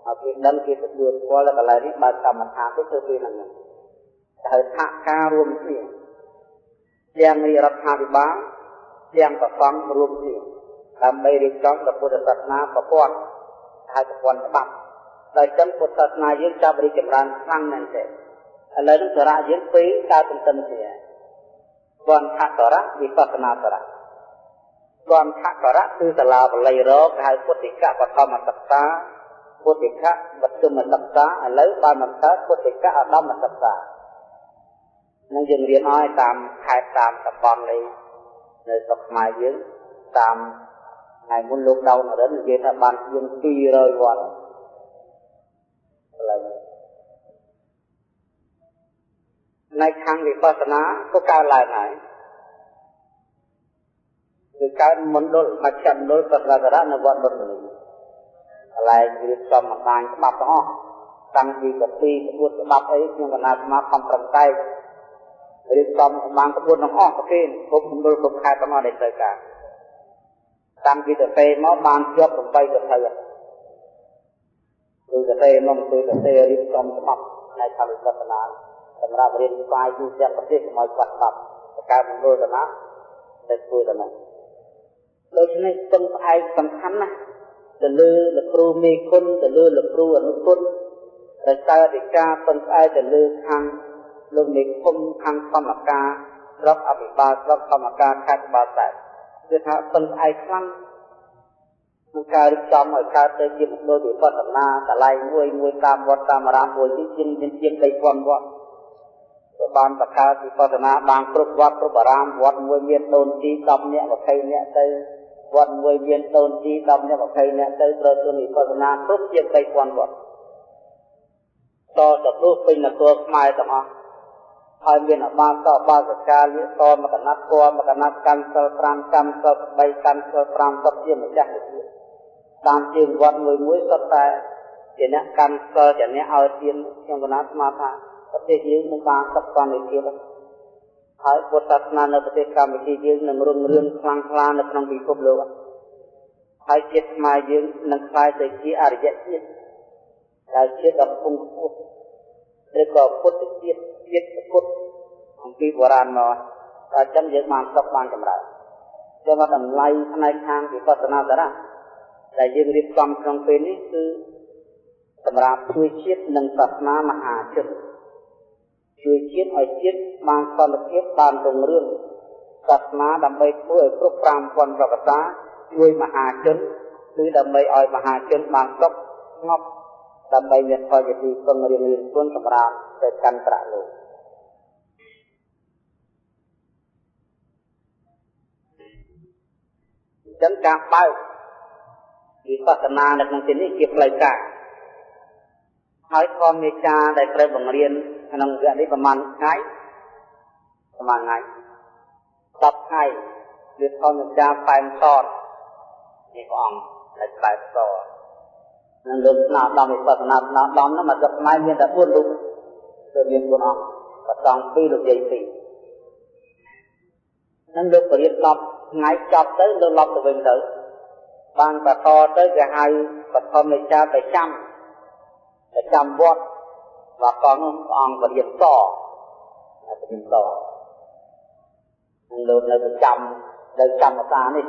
[SPEAKER 1] ឲ្យគេដឹងគេទទួលស្គាល់កន្លែងនេះបើកកម្មដ្ឋានទៅធ្វើពេលហ្នឹងត្រូវសហការរួមគ្នាទាំងរាជរដ្ឋាភិបាលទាំងប្រសង់រួមគ្នាដើម្បីរៀបចំព្រះពុទ្ធសាសនាប្រព័ន្ធហើយប្រព័ន្ធច្បាប់ដល់ចឹងពុទ្ធសាសនាយើងចាប់រីកចម្រើនខ្លាំងមែនទេឥឡូវនេះសារៈយើងពីរកើតទន្ទឹមគ្នាវន្ធករៈវិបស្សនាករៈវន្ធករៈគឺសាលាបល័យរកហៅពុទ្ធិកបឋមសិក្សាពុទ្ធិកមធ្យមសិក្សាឥឡូវបានមកកើតពុទ្ធិកឧត្តមសិក្សា នឹងយើងរៀនឲ្យតាមខេត្តតាមតំបន់នេះនៅស្រុកខ្មែរយើងតាមថ្ងៃមុនលោកដៅនរិននិយាយថាបានជាង200វត្តកន្លែងនៅខាងវិបស្សនាក៏កើតឡើងហើយគឺកើតមណ្ឌលមជ្ឈមណ្ឌលបស្សនារៈនៅវត្តបុត្រនេះកន្លែងរៀបចំបណ្ដាញច្បាប់ទាំងអស់តាំងពីកពីក្បួនច្បាប់អីខ្ញុំកណាស្មាខំប្រឹងតែរៀបចំបានក្បួនទាំងអស់ប្រគេនគ្រប់មណ្ឌលគ្រប់ខេត្តទាំងអស់ដែលត្រូវការតាំងពីទៅទេមកបានជាប់8កថៅគឺទៅទេមកគឺទៅទេរៀបចំច្បាប់ในខាងវិបស្សនាសម្រាប់រៀនស្វែងទូទាំងប្រទេសកុំឲ្យខ្វះច្បាប់បង្កើតមណ្ឌលតាទៅធ្វើតានោះដូច្នេះពឹងផ្អែកសំខាន់ណាស់ទៅលើលោកគ្រូមេគុណទៅលើលោកគ្រូអនុគុណដែលកើតអធិការពឹងផ្អែកទៅលើខាងលោកមេឃុំខាងធម្មការស្រុកអភិបាលស្រុកធម្មការខេត្តបាតែគឺថាពឹងផ្អែកខ្លាំងក្នុងការរៀបចំឲ្យកើតទៅជាមណ្ឌលវិបស្សនាកន្លែងមួយមួយតាមវត្តតាមអារាមមួយជាង3000វត្តក៏បានបង្កើតវិបស្សនាបានគ្រប់វត្តគ្រប់អារាមវត្តមួយមានដូនជី10នាក់20នាក់ទៅវត្តមួយមានដូនជី10នាក់20នាក់ទៅត្រូវធ្វើវិបស្សនាគ្រប់ជាង3000វត្តតទៅព្រោះពេញនគរខ្មែរទាំងអស់ហើយមានអបាសកបាសិកាលៀកតមកកណាត់ពណ៌មកកណាត់កាន់សិល5កាន់សិល3កាន់សិល5សុទ្ធជាម្ចាស់វិជ្ជាតាមជើងវត្តមួយមួយសុទ្ធតែជាអ្នកកាន់សិលជាអ្នកឲ្យទានខ្ញុំកណាត់ស្មានថាប្រទេសយើងនឹងបានសុខសន្តិភាពហើយពុទ្ធសាសនានៅប្រទេសកម្ពុជាយើងនឹងរុងរឿងខ្លាំងក្លានៅក្នុងពិភពលោកហើយជាតិខ្មែរយើងនឹងក្លាយទៅជាអរិយជាតិដែលជាតិដ៏ខ្ពង់ខ្ពស់ឬក៏ពុទ្ធជាតិជាតិពុទ្ធអំពីបុរាណមកតែចឹងយើងបានសុខបានចម្រើនចឹងមកតម្លៃផ្នែកខាងវិបស្សនាសារៈដែលយើងរៀបចំក្នុងពេលនេះគឺសម្រាប់ជួយជាតិនិងសាសនាមហាជនជួយជាតិឲ្យជាតិបានសន្តិភាពបានរុងរឿងសាសនាដើម្បីធ្វើឲ្យគ្រប់5000ប្រកតាជួយមហាជនគឺដើម្បីឲ្យមហាជនបានសុខស្ងប់ដើម្បីមានផលជាទីពឹងរៀងរៀងខ្លួនសម្រាប់ទៅកាន់ប្រាក់លោកអញ្ចឹងការបើកវិបស្សនានៅក្នុងទីនេះជាផ្លូវការហើយធម្មមេចាដែលត្រូវបង្រៀនក្នុងវគ្គនេះប្រហែលថ្ងៃប្រហែលថ្ងៃ10ថ្ងៃគឺធម្មមេចាប៉ែនសតនេះព្រះអង្គដែលបែបសតនឹងលើកស្នាដមវិបស្សនាស្នាដមនោះមកស្រុកខ្មែរមានតែ4រូបគឺមាន4អង្គប្រសង2លោកយាយ2នឹងលោកបរិយា10ថ្ងៃចប់ទៅលោកឡប់ទៅវិញទៅបានបន្តទៅគេហៅបឋមមេចាទៅចាំទៅចាំវត្តវត្តកងនោះព្រះអង្គបរិយាសបរិយាសនឹងលោកនៅទៅចាំនៅចាំភាសានេះ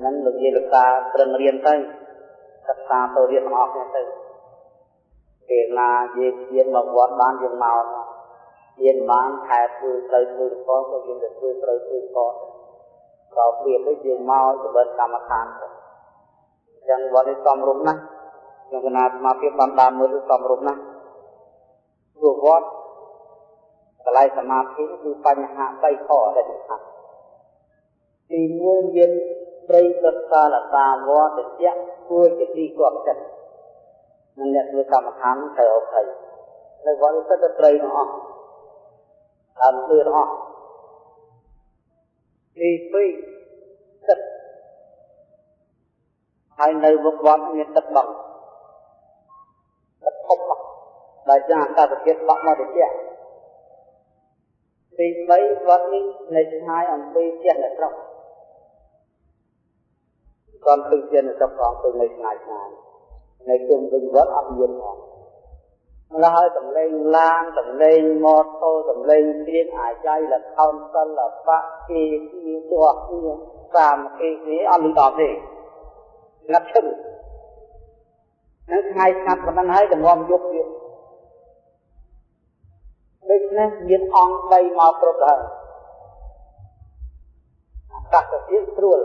[SPEAKER 1] នឹងលោកយាយលោកតាប្រឹងរៀនទៅសិក្សាទៅរៀនទាំងអស់គ្នាទៅពេលណាយើងរៀនមកវត្តបានយើងមករៀនបានខែធ្វើត្រូវធ្វើកក៏យើងទៅធ្វើត្រូវធ្វើកដល់ពេលនេះយើងមកចំណិតកម្មដ្ឋានទៅអញ្ចឹងវត្តនេះសមរម្យណាស់ខ្ញុំកណាសមាភិបបានដើមមើលគឺសមរម្យណាស់ព្រោះវត្តកន្លែងសមាធិគឺបញ្ហា3ខដែលសំខាន់ទី1មានព្រៃប្រសាលតាវត្តជាគួរជាទីគប់ចិត្តនឹងអ្នកធ្វើកម្មដ្ឋានត្រូវអូខេនៅវត្តនេះសិតតែព្រៃទាំងអស់ដើមឈើទាំងអស់ទី2ទឹកហើយនៅមុខវត្តមានទឹកបឹងទឹកធំមកដែលចឹងអាកាសធាតុបក់មកត្រជាក់ទី3វត្តនេះនៅឆ្ងាយអំពីផ្ទះនៅស្រុកគាត់ពឹងជានៅស្រុកផងពឹងនៅឆ្ងាយឆ្ងាយនៅជុំវិញវត្តអត់មានផងម្ល៉េះហើយសំឡេងឡានសំឡេងម៉ូតូសំឡេងគ្រៀងអាយ៉ៃលខោនសិល្បៈគេគ្នាទាស់គ្នាសាមគ្គីគ្នាអត់លឺដល់ទេងាត់ឈឹងនឹងថ្ងៃស្ងាត់ប៉ុណ្ណឹងហើយតម្រាំយប់ទៀតដូច្នេះមានអង្គ3មកគ្រប់ហើយអាកាសធាតុស្រួល